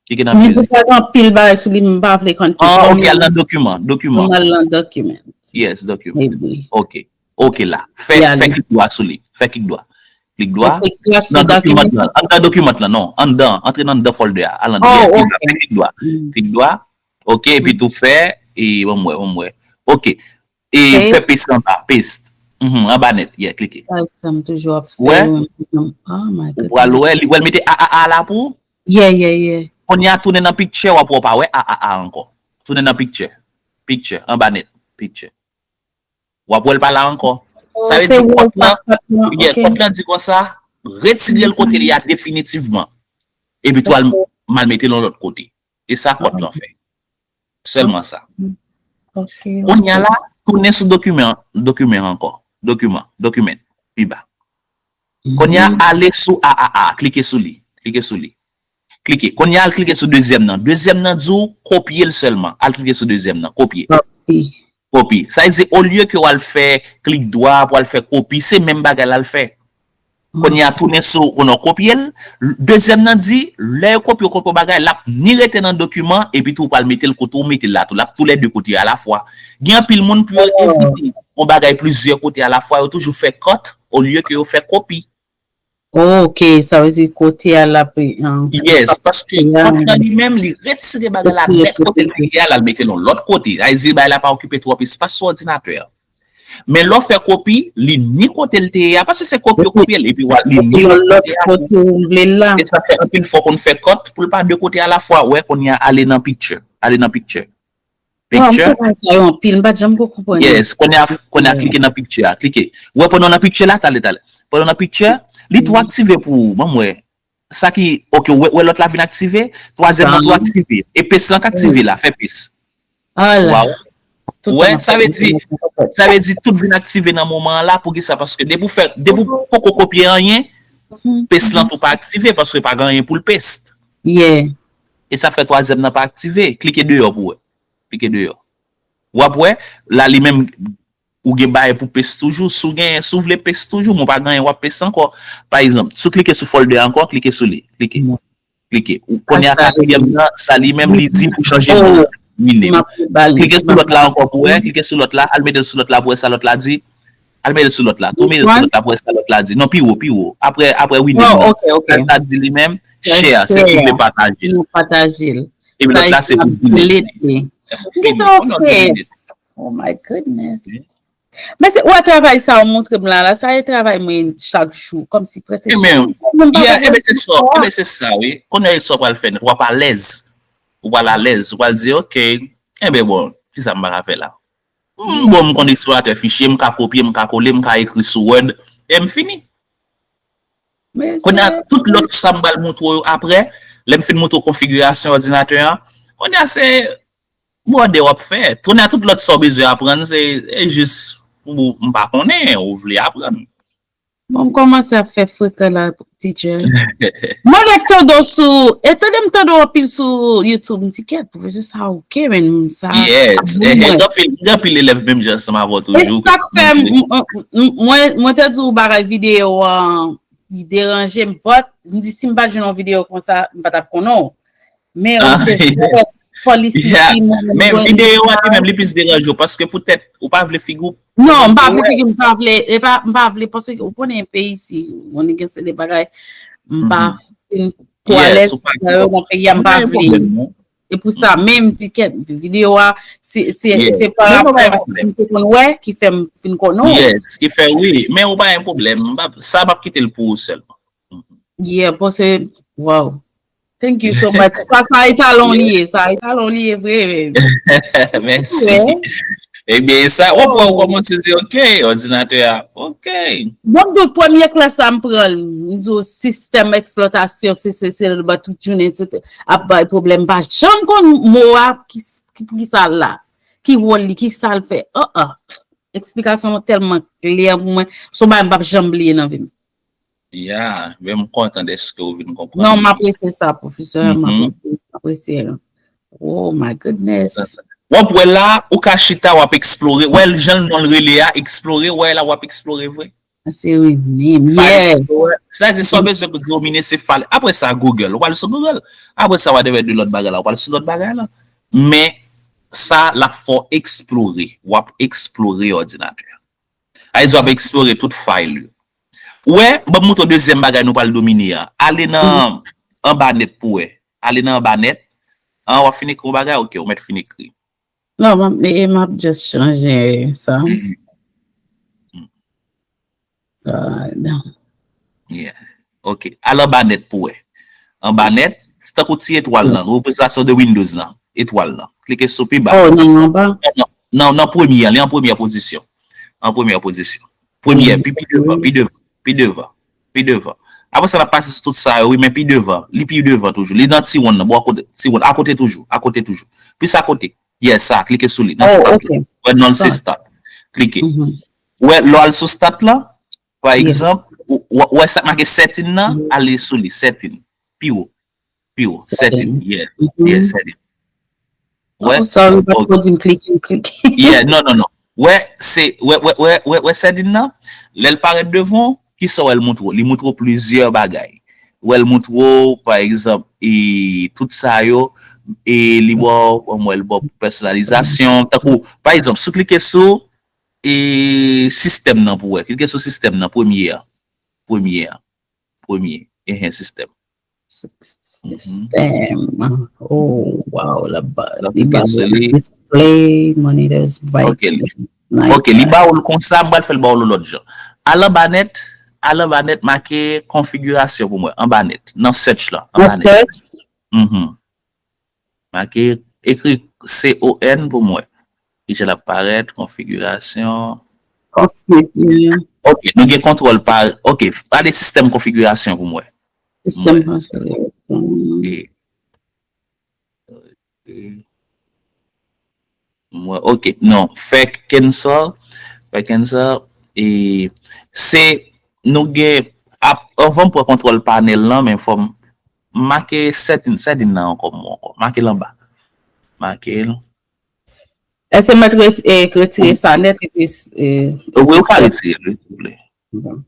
Klike nan music. Music la gen anpil bagay sou li, m pa vle konfizyon. Ah, ok, al nan document, document. Al nan document. Yes, document. Ok. Ok la. Fè, fè klik dwa sou li. Fè klik dwa. Klik dwa. Nan document lan. Anndan document lan, non. Anndan. Antre nan anndan folder a. Al anndan. Fè klik dwa. Klik dwa. Ok, epi tou fè, e, ban m wè, ban m wè. Ok. E fè paste anba. Paste. Mhm, anba nèt. Yeah, klike. Sa m toujou ap fè. Wè? Oh my God. Ou pral wè, li pral mete A A A la pou ou? Yeah, yeah, yeah. Kounye a tounen nan picture, w ap wè w pa wè A A A ankò. Tounen nan picture. Picture, anba nèt. Picture. W ap wè l pa la ankò. Sa vle di kòt lan, yeah, kòt lan di konsa, retire l kote li a definitivman. Epi tou al mal mete l yon lòt kote. E sa kòt lan fè. Sèlman sa. Kounye a la, tounen sou dokiman, dokiman ankò. Dokiman, document, pi ba. Kounye a, ale sou A A A, klike sou li. Klike sou li. Klike. Kounye a, al klike sou dezyèm nan. Dezyèm nan di w kopye l sèlman. Al klike sou dezyèm nan. Kopye. Kopi. Sa vle di, olye ke w al fè klik dwa pou al fè kopi, se menm bagay la l fè. Kounye a, tounen sou, ou nan kopye l. Dezyèm nan di, lè yo kopye, yo kopye yon bagay, l ap ni rete nan dokiman, epi tou ou pral mete l kote ou mete l la tou. L ap toulède kote alafwa. Gen anpil moun pou yo evite yon bagay plizyè kote alafwa, yo toujou fè cut olye ke yo fè kopi. Ok, sa vle di kote a l ap. Yes, paske cut nan li menm, li retire bagay la nèt kote l te ye a, l al mete l yon lòt kote. Sa vle di bagay la pa okipe twòp espas sou òdinatè a. Men lè w fè kopi, li ni kote l te ye a, paske se kopi yo kopye l, epi li ni lòt kote a tou. E sa fè anpil fwa w konn fè cut pou l pa de kote alafwa. Wè, kounye a, ale nan picture. Ale nan picture. Picture. Sa yo anpil, m pa t janm ko konprann. Yes, kounye a, kounye a klike nan picture a, klike. Wè, pandan w nan picture la, talè, talè. Pandan w nan picture, li tou aktive pou ou, ban m wè. Sa ki, ok, wè, wè lòt la vin aktive, twazyèm nan tou aktive. E pes lan k aktive la, fè pes. Waw. Wè, sa vle di, sa vle di tout vin aktive nan moman an la, poukisa? Paske depi w fè, depi w poko kopye anyen, pes lan tou pa aktive, paske pa gen anyen pou l pes. Yeah. E sa fè twazyèm nan pa aktive. Klike deyò pou wè. Klike deyò. W ap wè, la li menm, ou gen bagay pou pes toujou. Si w gen, si w vle pes toujou, men w pa gen anyen w ap pes ankò. Pa egzanp, si w klike sou folder a ankò, klike sou li. Klike. Klike. Kounye a katriyèm nan, sa li menm li di pou chanje non. Rename. Klike sou lòt la ankò pou wè, klike sou lòt la, al mete sou lòt la pou wè sa lòt la di. Al mete sou lòt la. Tou mete sou lòt la pou wè sa lòt la di. Non, pi wo, pi wo. Apre, apre rename nan. Sa l ta di li menm, share, se ou vle pataje l. Pataje l. Epi lòt la se pou delete. Delete. Oh my goodness. Men se, wè travay sa ou montre m la, la, sa e travay mwen chak jou, kòmsi prèske chak jou. Ebyen, se sa, ebyen, se sa, wi. Kounye a, sa w pral fè nèt, w ap alèz. Ou pral alèz, ou pral di, ok, enben bon, kisa m pa ka fè la? M bon, m konn eksploratè fichye, m ka kopye, m ka kole, m ka ekri sou Word, e m fini. Kounye a, tout lòt sa m pral montre w yo apre, lè m fin montre w konfigirasyon òdinatè an, kounye a se bwòde w ap fè. Kounye a, tout lòt sa w bezwen aprann, se, se jis pou m pa konnen, ou vle aprann. Bon, m kòmanse ap fè frekan la, teacher. Mwen lè k tande w sou, e tande m tande w anpil sou YouTube, m di, kèt, pwofesè sa, ok, men sa. Yes, gen anpil, gen anpil elèv menm jan ansanm avè w toujou. E sa k fè mwen, mwen te di w bagay videyo an, li deranje m, but m di si m pa t jwenn yon videyo konsa, m pa t ap konnen w. Men ou se fò li sisi mwen menm. Men videyo a te menm li plis deranje w paske poutèt ou pa vle figi w. Non, m pa vle figi m, m pa vle, e pa, m pa vle paske ou konnen peyi isi, ou konnen gen se de bagay m pa fin twò alèz nan yo nan peyi a, m pa vle. E pou sa menm m di kèt videyo a se se se pa rapò m te konn wè ki fè m fin konnen w. Yes, ki fè wi, men ou pa gen pwoblèm, sa m ap kite l pou ou sèlman. Yeah, bon, se, wow. Thank you so much. Sa, sa etalon li ye. Sa etalon li ye vre. Mèsi. Ebyen, sa, w ap wè w kòmanse di, ok, òdinatè a, ok. Bon, m di w, premye klas la, m pran l. M di w, sistèm eksplwatasyon, se, se, se, ba tout jounen, se, ap bay pwoblèm. M pa janm konn mo a, ki, ki, poukisa l la. Ki wòl li, kisa l fè. An, an. Eksplikasyon tèlman klè pou mwen. Se yon bagay m p ap janm bliye nan vi m. Ya, men m kontan dèske w vin konprann. Non, m apresye sa, pwofesè, m apresye, m apresye l. Oh my goodness. W ap wè la, ou ka chita, w ap eksplore. Wè l jan non l rele a, eksplore, wè la w ap eksplore vre. Se renmen m, yeah. Sa di sa w bezwen pou domine se fale. Apre sa, Google. Ou pral sou Google. Apre sa, w a devè de lòt bagay la. Ou pral sou lòt bagay la. Men, sa l ap fè w eksplore. W ap eksplore òdinatè a. Sa vle di w ap eksplore tout fayl yo. Ou wè, ban m montre w dezyèm bagay nou pral domine a. Ale nan anba nèt pou wè. Ale nan anba nèt. An, w ap fin ekri yon bagay? Ok, ou mèt fin ekri. Non, m ap, e, m ap just chanje sa. God. Yeah. Ok. Al anba nèt pou wè. Anba nèt, se tankou ti etwal lan, reprezantasyon de Windows lan. Etwal lan. Klike sou pi ba. Oh, nan anba? Nan, nan, nan premye a, li an premyè pozisyon. An premyè pozisyon. Premyè, pi, pi devan, pi devan, pi devan, pi devan. Apre sa, n ap pase sou tout sa yo, wi, men pi devan. Li pi devan toujou. Li nan ti wonn nan, bò kote, ti wonn, akote toujou, akote toujou. Plis akote. Yeah, sa, klike sou li. Nan start la. Wè, non, se start. Klike. Wè, lè w al sou start la, pa egzanp, ou, ou, ou wè sa k make setting nan, ale sou li, setting. Pi wo. Pi wo. Setting. Yeah. Yeah, setting. Wè? Oh, sorry, pa ko di m klike, m klike. Yeah, non, non, non. Wè, se, wè, wè, wè, wè, wè setting nan, lè l parèt devan w, kisa w wè l montre w? Li montre w plizyè bagay. Wè l montre w, pa egzanp, e tout sa yo, e li ba w, m wè l ba w pèsonalizasyon. Tankou, pa egzanp, si w klike sou, e sistèm nan pou w wè. Klike sou sistèm nan, premye a. Premye a. Premye. Ehen, sistèm. Sistèm. Oh, wow, la ba, li ba display monitors. Ok, li ba ou l konsa, m pral fè l ba ou l lòt jan. Al anba nèt, al anba nèt, make konfigirasyon pou mwen, anba nèt, nan search la, anba nèt. Nan search? Mhm. Make, ekri C O N pou mwen. Kijan l ap parèt, konfigirasyon. Konfigirasyon. Ok, nou gen kontwòl pa, ok, pale sistèm konfigirasyon pou mwen. Sistèm konfigirasyon. Ok. Ok. Mwen, ok, non, fè cancel, fè cancel, e se, nou gen, ap, anvan m pran kontwòl panèl lan, men fò m make setting, setting nan ankò, mwen ankò. Make l anba. Make l. Èske m mèt reti-, e, retire sa nèt epi, e, wi, ou ka retire l, wi, si w vle. Bon.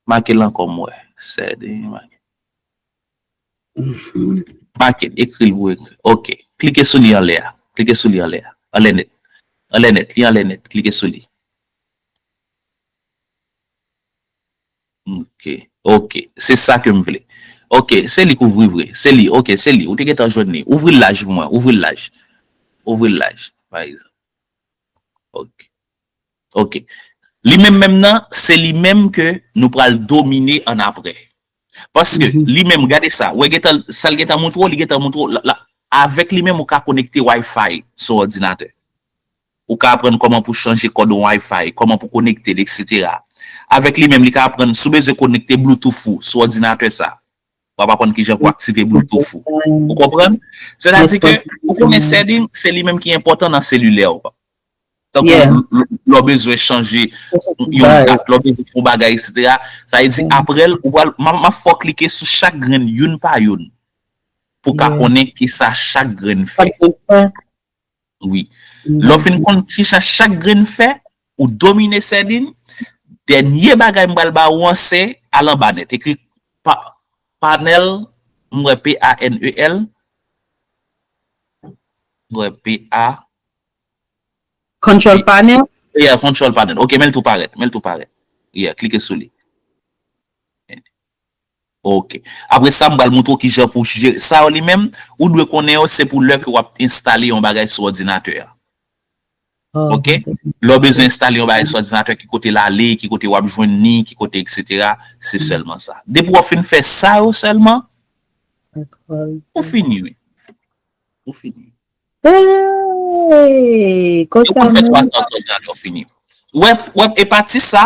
Make l ankò, m wè. Setting, make. Mhm. Make l, ekri l pou ekri. Ok. Klike sou li anlè a. Klike sou li anlè a. Anlè nèt. Anlè nèt. Li anlè nèt. Klike sou li. Ok. Ok. Se sa ke m vle. Ok. Se li k ouvri vre. Se li. Ok. Se li. Ou te gentan jwenn li. Ouvri l laj pou mwen. Ouvri l laj. Ouvri l laj, pa egzanp. Ok. Ok. Li menm menm nan, se li menm ke nou pral domine ann apre. Paske li menm, gade sa, wè gentan, sa l gentan montre w, li gentan montre w, la, la, avèk li menm ou ka konekte Wi-Fi sou òdinatè. Ou ka aprann kòman pou chanje kòd yon Wi-Fi, kòman pou konekte l, etsetera. Avèk li menm, li ka aprann si w bezwen konekte Bluetooth ou sou òdinatè sa. W ap aprann kijan pou aktive Bluetooth ou. Ou konprann? Sètadi ke, ou konnen setting, se li menm ki enpòtan nan selilè w. Tankou l-, l-, lè w bezwen chanje yon dat, lè w bezwen fè yon bagay, etsetera. Sa vle di, apre l, ou pral, m a, m a fè w klike sou chak grenn youn pa youn pou w ka konnen kisa chak grenn fè. Wi. Lè w fin konn kisa chak grenn fè, ou domine setting, dènye bagay m pral ba ou an, se al anba nèt. Ekri pa, panèl, m wè P A N E L, m wè P A, Control panel? Yeah, control panel. Ok, men l tou parèt. Men l tou parèt. Yeah, klike sou li. Ok. Apre sa, m pral montre w kijan pou jere. Sa yo li menm, ou dwe konnen yo, se pou lè ke w ap enstale yon bagay sou òdinatè a. Ok? Lè w bezwen enstale yon bagay sou òdinatè, ki kote l ale, ki kote w ap jwenn li, ki kote, etsetera, se sèlman sa. Depi w fin fè sa yo sèlman, ou fini, wi. Ou fini. Hey, konsa menm. Ou konn fè twa tan sou òdinatè w fini. Wè, wè, e pati sa,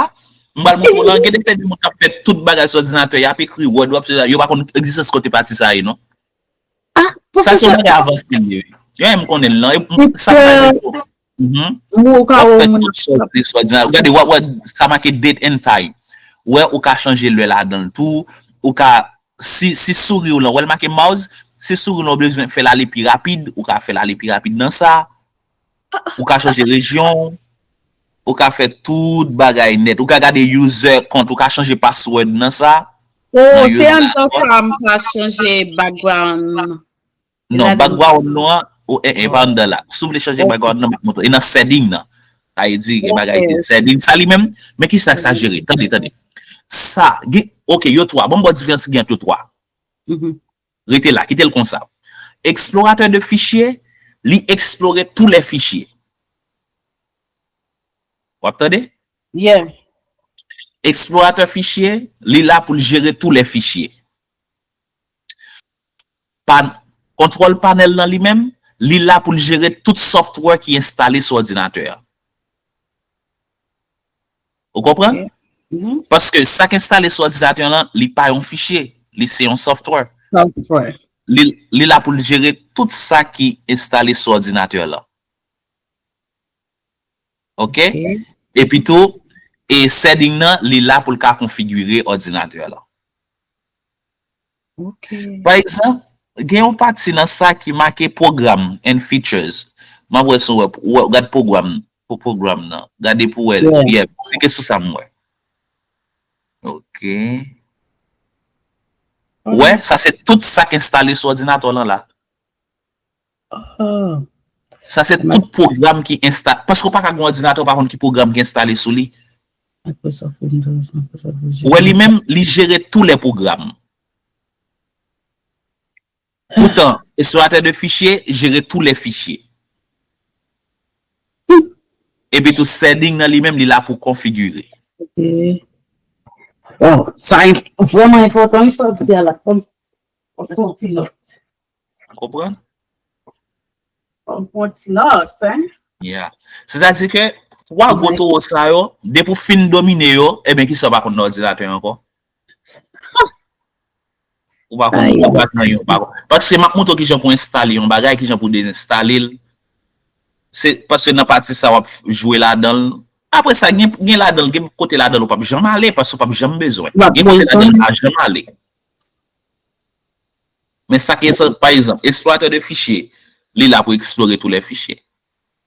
m pral montre w lan, gen de fè de moun k ap fè tout bagay sou òdinatè, y ap ekri Word, w ap fè sa, yo pa konn egzistans kote pati sa ye, non. Ah, sa se yon bagay avanse li ye. Yo, m konnen l lan. E m, sa m pa gen. Mhm. Ou ka wè moun ap fè tout sòt de sòt. Gade, w ap wè sa make date and time. Wè, ou ka chanje lè ladan l tou. Ou ka, si, si souri w lan, wè l make mouse, si souri w lan w bezwen fè l ale pi rapid, ou ka fè l ale pi rapid nan sa. Ou ka chanje rejyon. Ou ka fè tout bagay nèt. Ou ka gade user kont, ou ka chanje password nan sa. Oh, se anndan sa m ka chanje background. Non, background nou an, ou, eh, eh, pa anndan la. Si w vle chanje background nan, m ap montre. E nan setting nan. Sa vle di, gen bagay ki setting. Sa li menm, men ki sa k sa jere? Tande, tande. Sa, gen, ok, yo twa. Bon, m ba w diferans ki gen ant yo twa. Rete la, kite l konsa. Explorateur de fichiers, li eksplore tous les fichiers. W ap tande? Yeah. Explorateur fichier, li la pou l jere tous les fichiers. Pan-, control panel lan li menm, li la pou l jere tout software ki enstale sou òdinatè a. Ou konprann? Ok. Mhm. Paske sa k enstale sou òdinatè lan, li pa yon fichye, li se yon software. Software. Li, li la pou l jere tout sa ki enstale sou òdinatè lan. Ok? Ok. Epi tou, e setting nan, li la pou l ka konfigire òdinatè lan. Ok. Pa egzanp, gen yon pati nan sa ki make program and features. M ap wè si w wè, w wè, gad program, pou program nan. Gade pou wè. Yeah. Yeah, klike sou sa m wè. Ok. Wè, sa se tout sa k enstale sou òdinatè w lan la. Oh. Sa se tout pwogram ki enstale. Paske w pa ka gen yon òdinatè, w pa konn ki pwogram ki enstale sou li. Microsoft Windows, Microsoft Visual. Ou wè, li menm, li jere tous les programmes. Poutan, explorateur de fichiers jere tous les fichiers. Epi tou setting nan li menm, li la pou konfigire. Ok. Wow, sa vrèman enpòtan, wi, sa w di a la. Fò m pran ti nòt. Ou konprann? Fò m pran ti nòt, hein? Yeah. Sètadi ke twa gwo towo sa yo, depi w fin domine yo, ebyen, kisa w pa konn nan òdinatè ankò? Ou pa konn, ou pa konn anyen, ou pa konn. Paske m ap montre w kijan pou enstale yon bagay, kijan pou dezenstale l. Se paske nan pati sa w ap jwe ladan l. Apre sa, gen, gen ladan l, gen kote ladan l ou p ap janm ale, paske w p ap janm bezwen. Gen kote ladan l ou pa janm ale. Men sa ki enteresan, pa egzanp, explorateur de fichiers, li la pou explore tous les fichiers.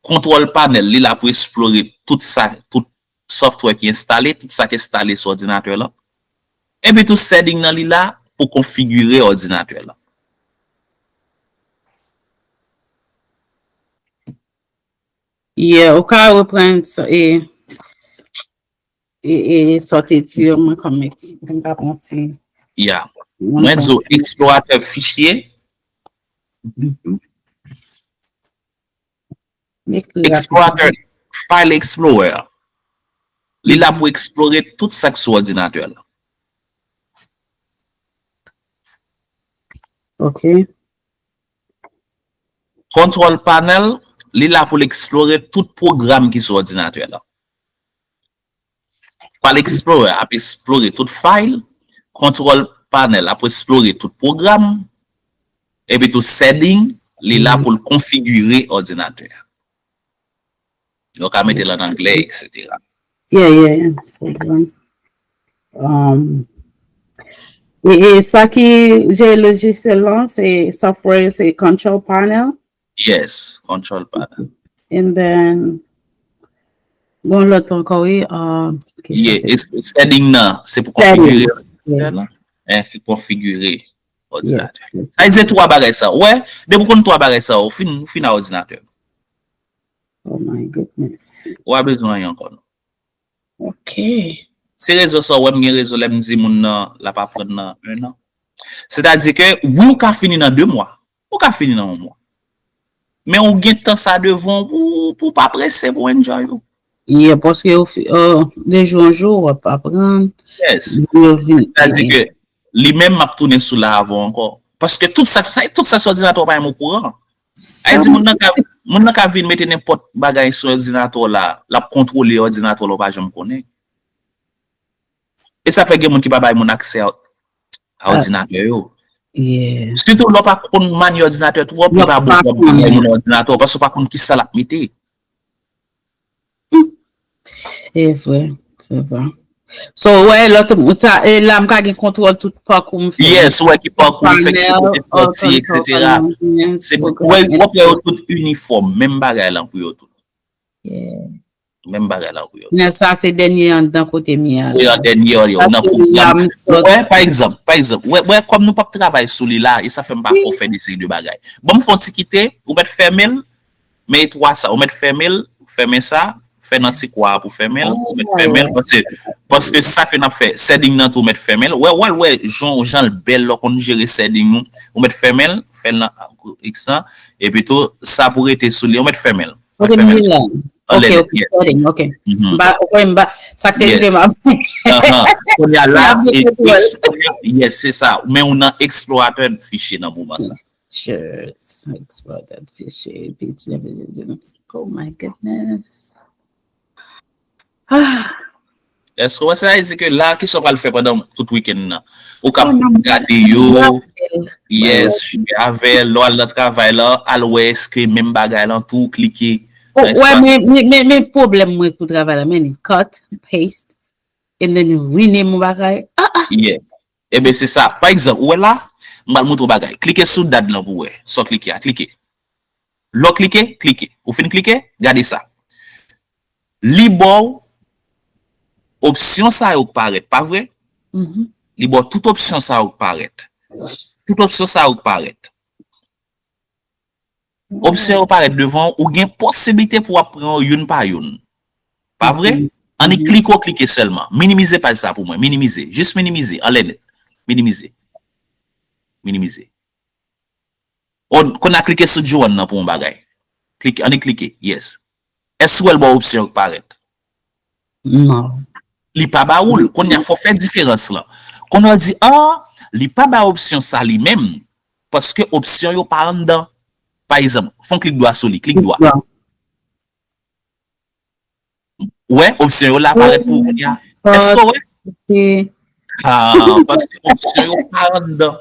Control panel, li la pou explore tout sa, tout software ki enstale, tout sa ki enstale sou òdinatè lan. Epi tou setting nan li la pou konfigire òdinatè lan. Yeah, ou ka reprann sa, e, e, e, sa w te di yo, mwen kòm ex-, mwen ka pran ti. Yeah. Mwen di w, explorateur fichier. Explorateur, File Explorer. Li la pou explore tout sa k sou òdinatè lan. Ok. Control Panel, li la pou l explore tout pwogram ki sou òdinatè lan. File Explorer ap explore tout file, Control Panel ap explore tout pwogram, epi tou setting, li la pou l konfigire òdinatè a. Nou ka mete l an anglè, et cetera. Yeah, yeah, yeah. Um, e, e sa ki jere lojisyèl lan, se software, se Control Panel. Yes, Control Panel. And then, gon lòt ankò, wi. Uh, yeah, setting nan, se pou konfigire òdinatè lan. Eh, ki konfigire òdinatè. Sa vle di twa bagay sa. Ou wè, depi w konn twa bagay sa, ou fin, ou fin a òdinatè. Oh my goodness. Ou pa bezwen anyen ankò, non. Ok. Se rezon sa w wè m gen rezon lè m di moun nan l ap aprann nan un an. Sètadi ke, wi, ou ka fini nan de mwa. Ou ka fini nan yon mwa. Men ou gen tan sa devan w pou, pou w pa prese, pou w enjoy ou. Yeah, paske ou fi-, euh, de jou an jou, w ap aprann. Yes. Sètadi ke li menm m ap tounen sou la avè w ankò. Paske tout sa, sa, tout sa sou òdinatè w pa menm okouran. Sa vle di moun nan ka, moun nan ka vin mete nenpòt bagay sou òdinatè w la, l ap kontwole òdinatè w la, w pa janm konnen. E sa fè gen moun ki pa bay moun aksè a, a òdinatè yo. Yeah. Sitou lè w pa konn manye òdinatè twòp, li pa bon pou w bay moun òdinatè w, paske w pa konn kisa l ap mete. E vre, se vre. So, wè, lòt, sa, e la, m ka gen kontwòl tout pakou m fè. Yes, wè ki pakou m fè, ki kote m sòti, et cetera. Se, wè, w ap wè yo tout inifòm, menm bagay lan pou yo tout. Yeah. Menm bagay lan pou yo. Nan sa, se dènye anndan kote m ye a la. E an dènye, yo, nan pwogram. Wè, pa egzanp, pa egzanp, wè, wè, kòm nou p ap travay sou li la, e sa fè m pa fè w fè de seri de bagay. Ban m fè w ti kite, ou mèt fèmen l, men e twa sa, ou mèt fèmen l, fèmen sa, fè nan ti kwa a pou fèmen l, ou mèt fèmen l, paske, paske sa ke n ap fè, setting nan tou, ou mèt fèmen l. Wè, wè, wè, jan, jan l bèl, lè w konn jere setting ou, ou mèt fèmen l, fè l nan X lan, epi tou, sa pou rete sou li, ou mèt fèmen l. Ok, m vin la. Ok, ok, setting, ok. M pa, ok, m pa, sa k te rive m ap. Kounye a la, e, kounye a, yes, se sa. Men ou nan explorateur fichier nan moman sa. Sure, explorateur fichier, epi, oh my goodness. Ah. Èske w wè sa vle di ke la, kisa w pral fè pandan tout wikenn nan? Ou ka gade yo, yes, jwe avè l, lè w al nan travay la, al wè èske menm bagay lan tou, klike. Wè, men, men, men, men pwoblèm mwen pou travay la, men cut, paste, and then rename yon bagay. Ah, ah. Yeah. Ebyen, se sa. Pa egzanp, ou wè la, M pral montre w bagay. Klike sou dad lan pou w wè. Sa w klike a, klike. Lè w klike, klike. Ou fin klike, gade sa. Li ba w opsyon sa yo k parèt, pa vre? Li ba w tout opsyon sa yo k parèt. Tout opsyon sa yo k parèt. Opsyon yo parèt devan w, ou gen posiblite pou w ap pran yo youn pa youn. Pa vre? Annik klike w klike sèlman. Minimize paj sa pou mwen. Minimize. Jis minimize. Anlè nèt. Minimize. Minimize. Kounye a klike sou Joanne nan pou yon bagay. Klike, annik klike. Yes. Èske w wè l ba w opsyon yo k parèt? Non. Li pa ba ou l. Kounye a, fò w fè diferans lan. Kounye a w di, ah, li pa ba opsyon sa li menm, paske opsyon yo pa anndan. Pa egzanp, fè yon klik dwa sou li, klik dwa. Ou wè, opsyon yo la parèt pou ou kounye a. Èske w wè? Ah, paske opsyon yo pa anndan.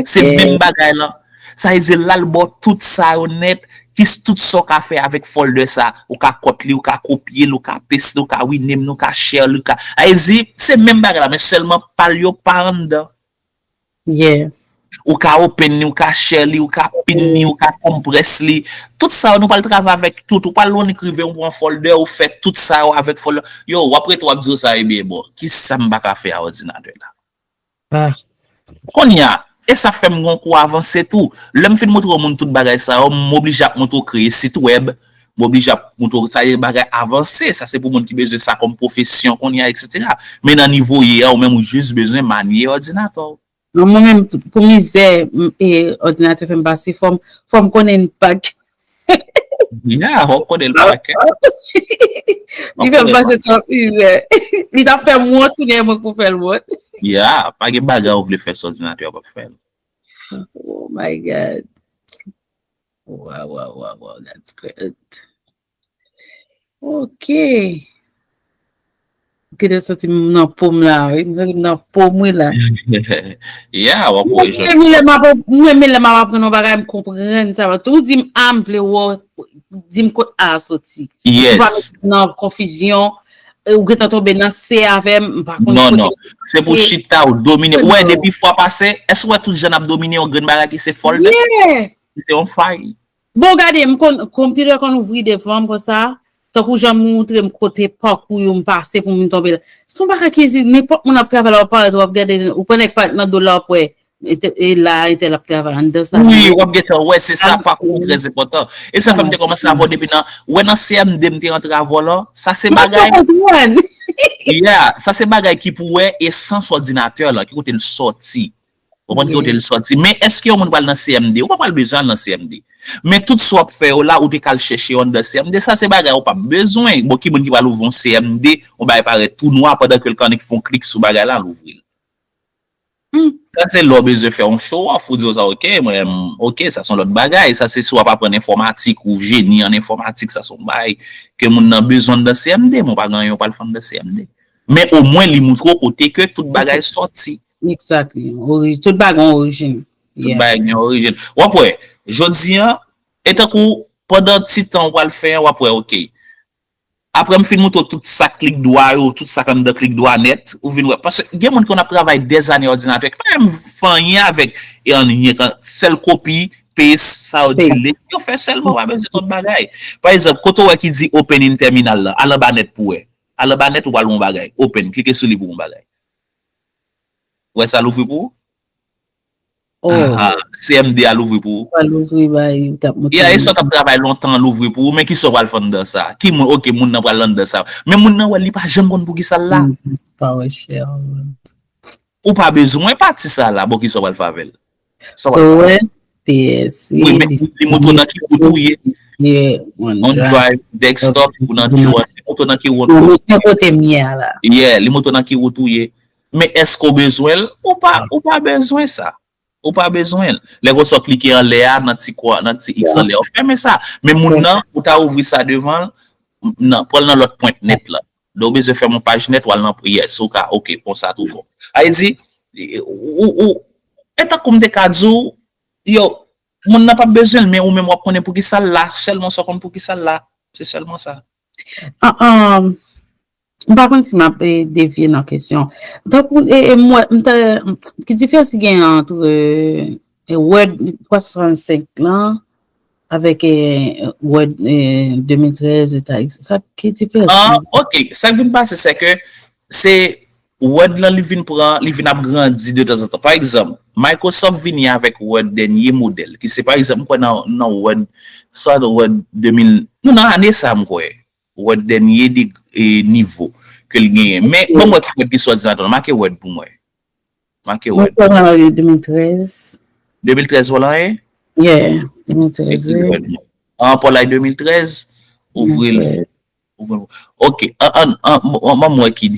Se menm bagay lan. Sa vle di l al ba w tout sa yo nèt, ki tout sa w ka fè avèk folder sa. Ou ka cut li, ou ka kopye l, ou ka paste li, ou ka rename li, ou ka share li, ou ka. Sa vle di, se menm bagay la, men sèlman pa l yo pa anndan. Yeah. Ou ka open li, ou ka share li, ou ka pin li, ou ka compress li. Tout sa yo, nou pral travay avèk tout. Ou pral annik rive, ou pran folder, ou fè tout sa yo avèk folder. Yo, w ap rete, w ap di w sa, ebyen, bon, kisa m pa ka fè a òdinatè la? Kounye a, e sa fè m gon kou avanse tou. Lè m fin montre yon moun tout bagay sa yo, m oblije ap montre w kreye sit wèb, m oblije ap montre w sa e bagay avanse. Sa se pou moun ki bezwen sa kòm pwofesyon kounye a, etsetera. Men nan nivo w ye a, ou menm ou jis bezwen manye òdinatè w. Non, mwen menm, pou mizè m, e, òdinatè fè m pase, fò m, fò m konnen n pak. Ya, fò w konnen l pa kè. Li fè m pase twòp mizè. Li t ap fè m wont, kounye a mwen pou fè l wont. Ya, pa gen bagay ou vle fè sou òdinatè a w p ap fè l. Oh my God. Wow, wow, wow, wow, that's great. Ok. Kite santi m nan po m la, wi. M santi m nan po m, wi, la. Ya, w ap wè jan. Mwen menm lè m ap, mwen menm lè m ap aprann yon bagay, m konprann sa. Tou di m, a, m vle wè, di m kot A a soti. Yes. Nan konfizyon, ou gentan tonbe nan C avè m, m pa konn Non, non. Se pou chita ou domine. Ou wè, depi fwa pase, èske w wè tout jan n ap domine yon grenn bagay ki se folder? Yeah. Se yon fay. Bon, gade, m konn, konpitè konn ouvri devan m konsa, tankou jan m montre m kote pakou yo m pase pou m tonbe la. Se yon bagay ki izi, nenpòt moun ap travay la, w ap parèt, w ap gade, ou pran nèg parèt nan do la, w ap wè, e la, entèl ap travay anndan sa. Wi, w ap gentan wè, se sa, pakou trè enpòtan. E sa fè m te kòmanse avè w depi nan, ou wè nan C M D m te rantre avè w la, sa se bagay. Yeah, sa se bagay ki pou wè esans òdinatè la, ki kote l sòti. Ou konprann ki kote l sòti. Men èske yon moun pral nan C M D? Ou pa pral bezwen al nan C M D. Men tout sa w ap fè yo la, ou te ka al chèche yo anndan C M D. Sa se bagay ou p ap bezwen. Bon, ki moun ki pral ouvri yon C M D, yon bagay parèt tou nwa, pandan ke l ka annik fè yon klik sou bagay la, l ouvri l. Sa se lè w bezwen fè yon show off, ou di yo sa, ok, mwen, ok, sa se yon lòt bagay. Sa se si w ap aprann enfòmatik, ou jeni an enfòmatik, sa se yon bagay ke moun nan bezwen anndan C M D, men w pa gen anyen w pral fè anndan C M D. Men omwen, li montre w kote ke tout bagay sòti. Exactly. Ori-, tout bagay gen orijin. Tout bagay gen orijin. W ap wè, jodi an, e tankou pandan ti tan w pral fè an, w ap wè, ok. Apre m fin montre w tout sa k klik dwa yo, tout sa k anndan klik dwa nèt, ou vin wè. Paske gen moun ki konn ap travay dèzane òdinatè, ki pa menm fè anyen avèk, e anyen, sèl kopi, paste, sa yo delete, yo fè sèlman, w pa bezwen lòt bagay. Pa egzanp, kote w wè ki di open in terminal la, al anba nèt pou w wè. Al anba nèt ou pral wè yon bagay. Open, klike sou li pou w wè yon bagay. Ou wè sa louvri pou ou? Oh. Ah, C M D a louvri pou ou. Pral louvri, bay, ou t ap montre. Yeah, e sa w t ap travay lontan louvri pou ou, men kisa w pral fè anndan sa? Ki moun, ok, moun nan pral anndan sa. Men moun nan wè li pa janm konn poukisa l la. Pa wè chè. Ou pa bezwen pati sa la, bon, kisa w pral fè avè l? So, wè, P S, wi, men li montre w nan ki wout ou ye. OneDrive, desktop, ou nan Q S, li montre w nan ki wout ou ye. Mwen kote m ye a la. Yeah, li montre w nan ki wout ou ye. Men èske w bezwen l? Ou pa, ou pa bezwen sa. Ou pa bezwen l. Lè konsa w klike anlè a, nan ti kwa, nan ti X anlè a, ou fèmen sa. Men moun nan, ou ta ouvri sa devan l, nan, pran l nan lòt pwent nèt la. Lè w bezwen fèmen yon paj nèt, w al nan, yes, ou ka, ok, konsa tou bon. Sa vle di, ou, ou, e tankou m te ka di w, yo, moun nan p ap bezwen l, men ou menm w ap konnen poukisa l la, sèlman sa w konn poukisa l la. Se sèlman sa. Ah, ah. M pa konn si m ap eh, devye nan kesyon. Tankou eh, eh, m wè, m te, ki diferans ki gen ant eh, eh, Word twa san swasannsenk lan avèk eh, Word eh, de mil trèz, et cetera? Sa, ki diferans? Ah, ok. Sa k vin pase, se ke se Word lan li vin pran, li vin ap grandi de tanzantan. Pa egzanp, Microsoft vini avèk Word dènye modèl, ki se pa egzanp, m kwè nan, nan Word, swa nan Word de mil, non, nan ane sa, m kwè, Word dènye de, e, nivo ke l genyen. Men, ban m wè ki Word ki sòti ladan. Make Word pou mwen. Make Word. Mwen kwè nan de mil trèz. de mil trèz w lan ye? Yeah, de mil trèz, wi. An, Paul ay de mil trèz, ouvri l. Ok, an, an, an, an, ban m wè ki,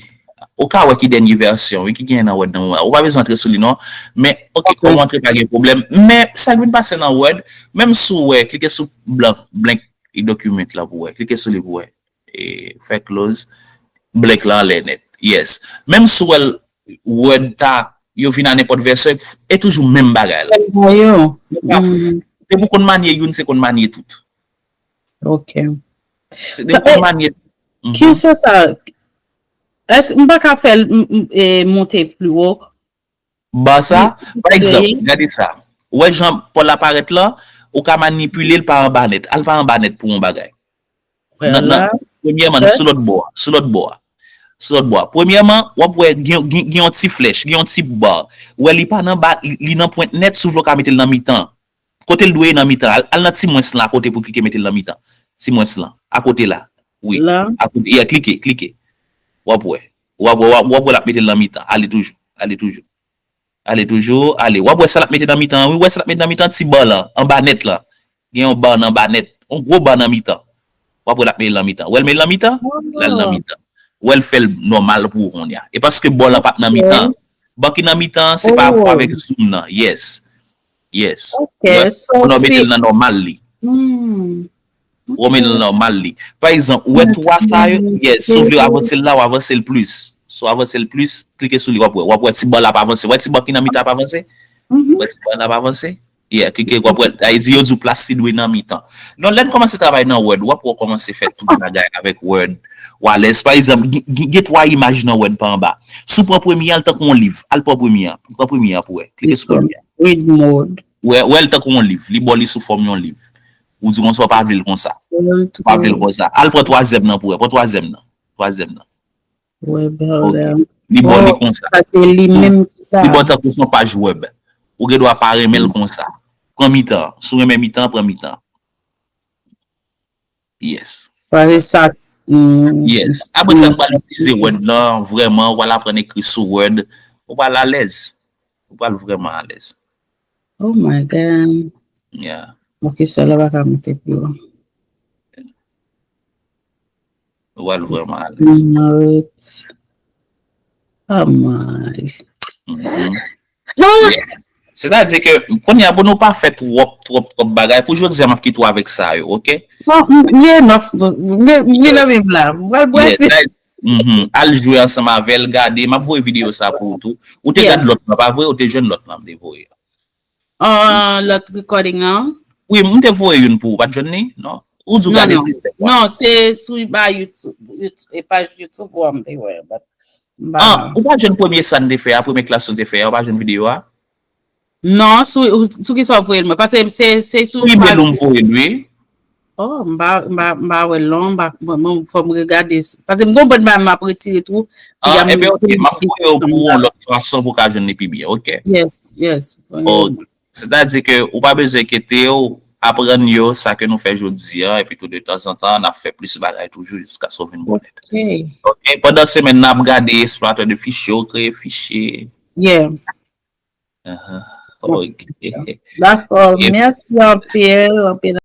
ou ka wè ki dènye vèsyon, wi, ki genyen nan Word nan moman. Ou pa bezwen antre sou li, non. Men, ok, kòm w antre, pa gen pwoblèm. Men, sa k vin pase nan Word, menm si w wè, klike sou blank, blank document la pou wè. Klike sou li pou wè. E, fè close. Blank la anlè nèt. Yes. Menm si w wè l, Word ta, yo vin a nenpòt vèsyon, e toujou menm bagay la. Depi w konn manye youn, se konn manye tout. Ok. Se de konpanye. Kesyon sa, èske m pa ka fè l m- m- e, monte pli wo? Ba sa, pa egzanp, gade sa. Ou wè jan Paul la parèt la, ou ka manipile l pa anba nèt. Al pa anba nèt pou yon bagay. Nan, nan, premyèman, sou lòt bò a, sou lòt bò a. Sou lòt bò a. Premyèman, w ap wè gen, gen, gen yon ti flèch, gen yon ti ba. Ou wè li pa nan ba, li, li nan pwent nèt, si w vle w ka mete l nan mitan. Kote l dwe ye nan mitan. Al, al nan ti mwens lan akote pou klike mete l nan mitan. Ti mwens lan. Akote la. Wi. Akote, yeah, klike, klike. W ap wè. W ap wè, w ap, w ap wè l ap mete l nan mitan. Ale toujou. Ale toujou. Ale toujou. Ale. W ap wè sa l ap mete nan mitan an, wi. W wè sa l ap mete nan mitan, ti ba lan. Anba nèt lan. Gen yon ba nan ba nèt. Yon gwo ba nan mitan. W ap wè l ap mete l nan mitan. W wè l mete l nan mitan? L al nan mitan. W wè l fè l nòmal pou ou kounye a. E paske ba lan pa t nan mitan. Ba ki nan mitan, se pa rapò avèk zoom nan. Yes. Yes. Ou nan mete l nan nòmal li. Ou mete l nan nòmal li. Pa egzanp, ou wè twa sa yo, yes, si w vle avanse l la, w avanse l plis. Si w avanse l plis, klike sou li, w ap wè. W ap wè ti ba la ap avanse. W wè ti ba ki nan mitan ap avanse? W wè ti ba la ap avanse? Yeah, klike, w ap wè. Sa vle di yo di w plas li dwe nan mitan. Non, lè n kòmanse travay nan Word, w ap wè w kòmanse fè tout bagay avèk Word. W alèz. Pa egzanp, gen, gen, gen twa imaj nan Word pa anba. Si w pran premye a, l tankou yon liv. Al pran premye a. Pran premye a pou wè. Klike sou premye a. Read mode. Wè, wè l tankou yon liv. Li ba w li sou fòm yon liv. Ou di konsa, ou pa vle l konsa. Ou pa vle l konsa. Al pran twazyèm nan pou wè. Pran twazyèm nan. Twazyèm nan. Wè, bèl. Li ba w li konsa. Paske li menm ki la. Li ba w tankou se yon paj wèb. Ou gen dwa pa renmen l konsa. Pran mitan. Si w renmen mitan, pran mitan. Yes. Pare sa. Yes. Apre sa, ou pral itilize Word lan, vrèman, ou pral aprann ekri sou Word. Ou pral alèz. Ou pral vrèman alèz. Oh my God. Yeah. Ok, sa la pa ka monte pi wo. Ou pral vrèman alèz. Oh my. Sètadi ke, kounye a, bon, nou pa fè twòp, twòp, twòp bagay. Pou jodi a, m ap kite w avèk sa yo, ok? Bon, m gen nòf, m gen nan menm la. M pral bwese. Al jwe ansanm avè l, gade. M ap voye videyo sa pou ou tou. Ou te gade lòt la, pa vre? Ou te jwenn lòt la, m te voye. Ah, lòt recording lan? Wi, m te voye youn pou ou, pa t jwenn li? Non? Ou di w gade plizyè fwa. Non, se sou ba YouTube, YouTube, e paj YouTube ou an m te wè. Ah, ou pa jwenn premye sa n te fè a, premye klas nou te fè a, ou pa jwenn videyo a? Non, sou, sou ki sa w voye l mwen? Paske se, se sou. Sou email ou m voye l, wi. Oh, m pa, m pa, m pa wè l non, m pa, bon, bon, fò m regade. Paske m konprann bagay m ap retire tou. Ah, ebyen, ok, m ap voye w pou yon lòt fason pou w ka jwenn li pi byen, ok? Yes, yes. Ok. Sètadi ke ou pa bezwen enkyete w, aprann yo, sa ke nou fè jodi a, epi tou de tanzantan, n ap fè plis bagay toujou jiskaske w vin bon nèt. Ok, pandan semèn nan, ap gade esploratè de fichye, ou kreye fichye. Yeah. Ok. Dakò, mèsi anpil, anpil.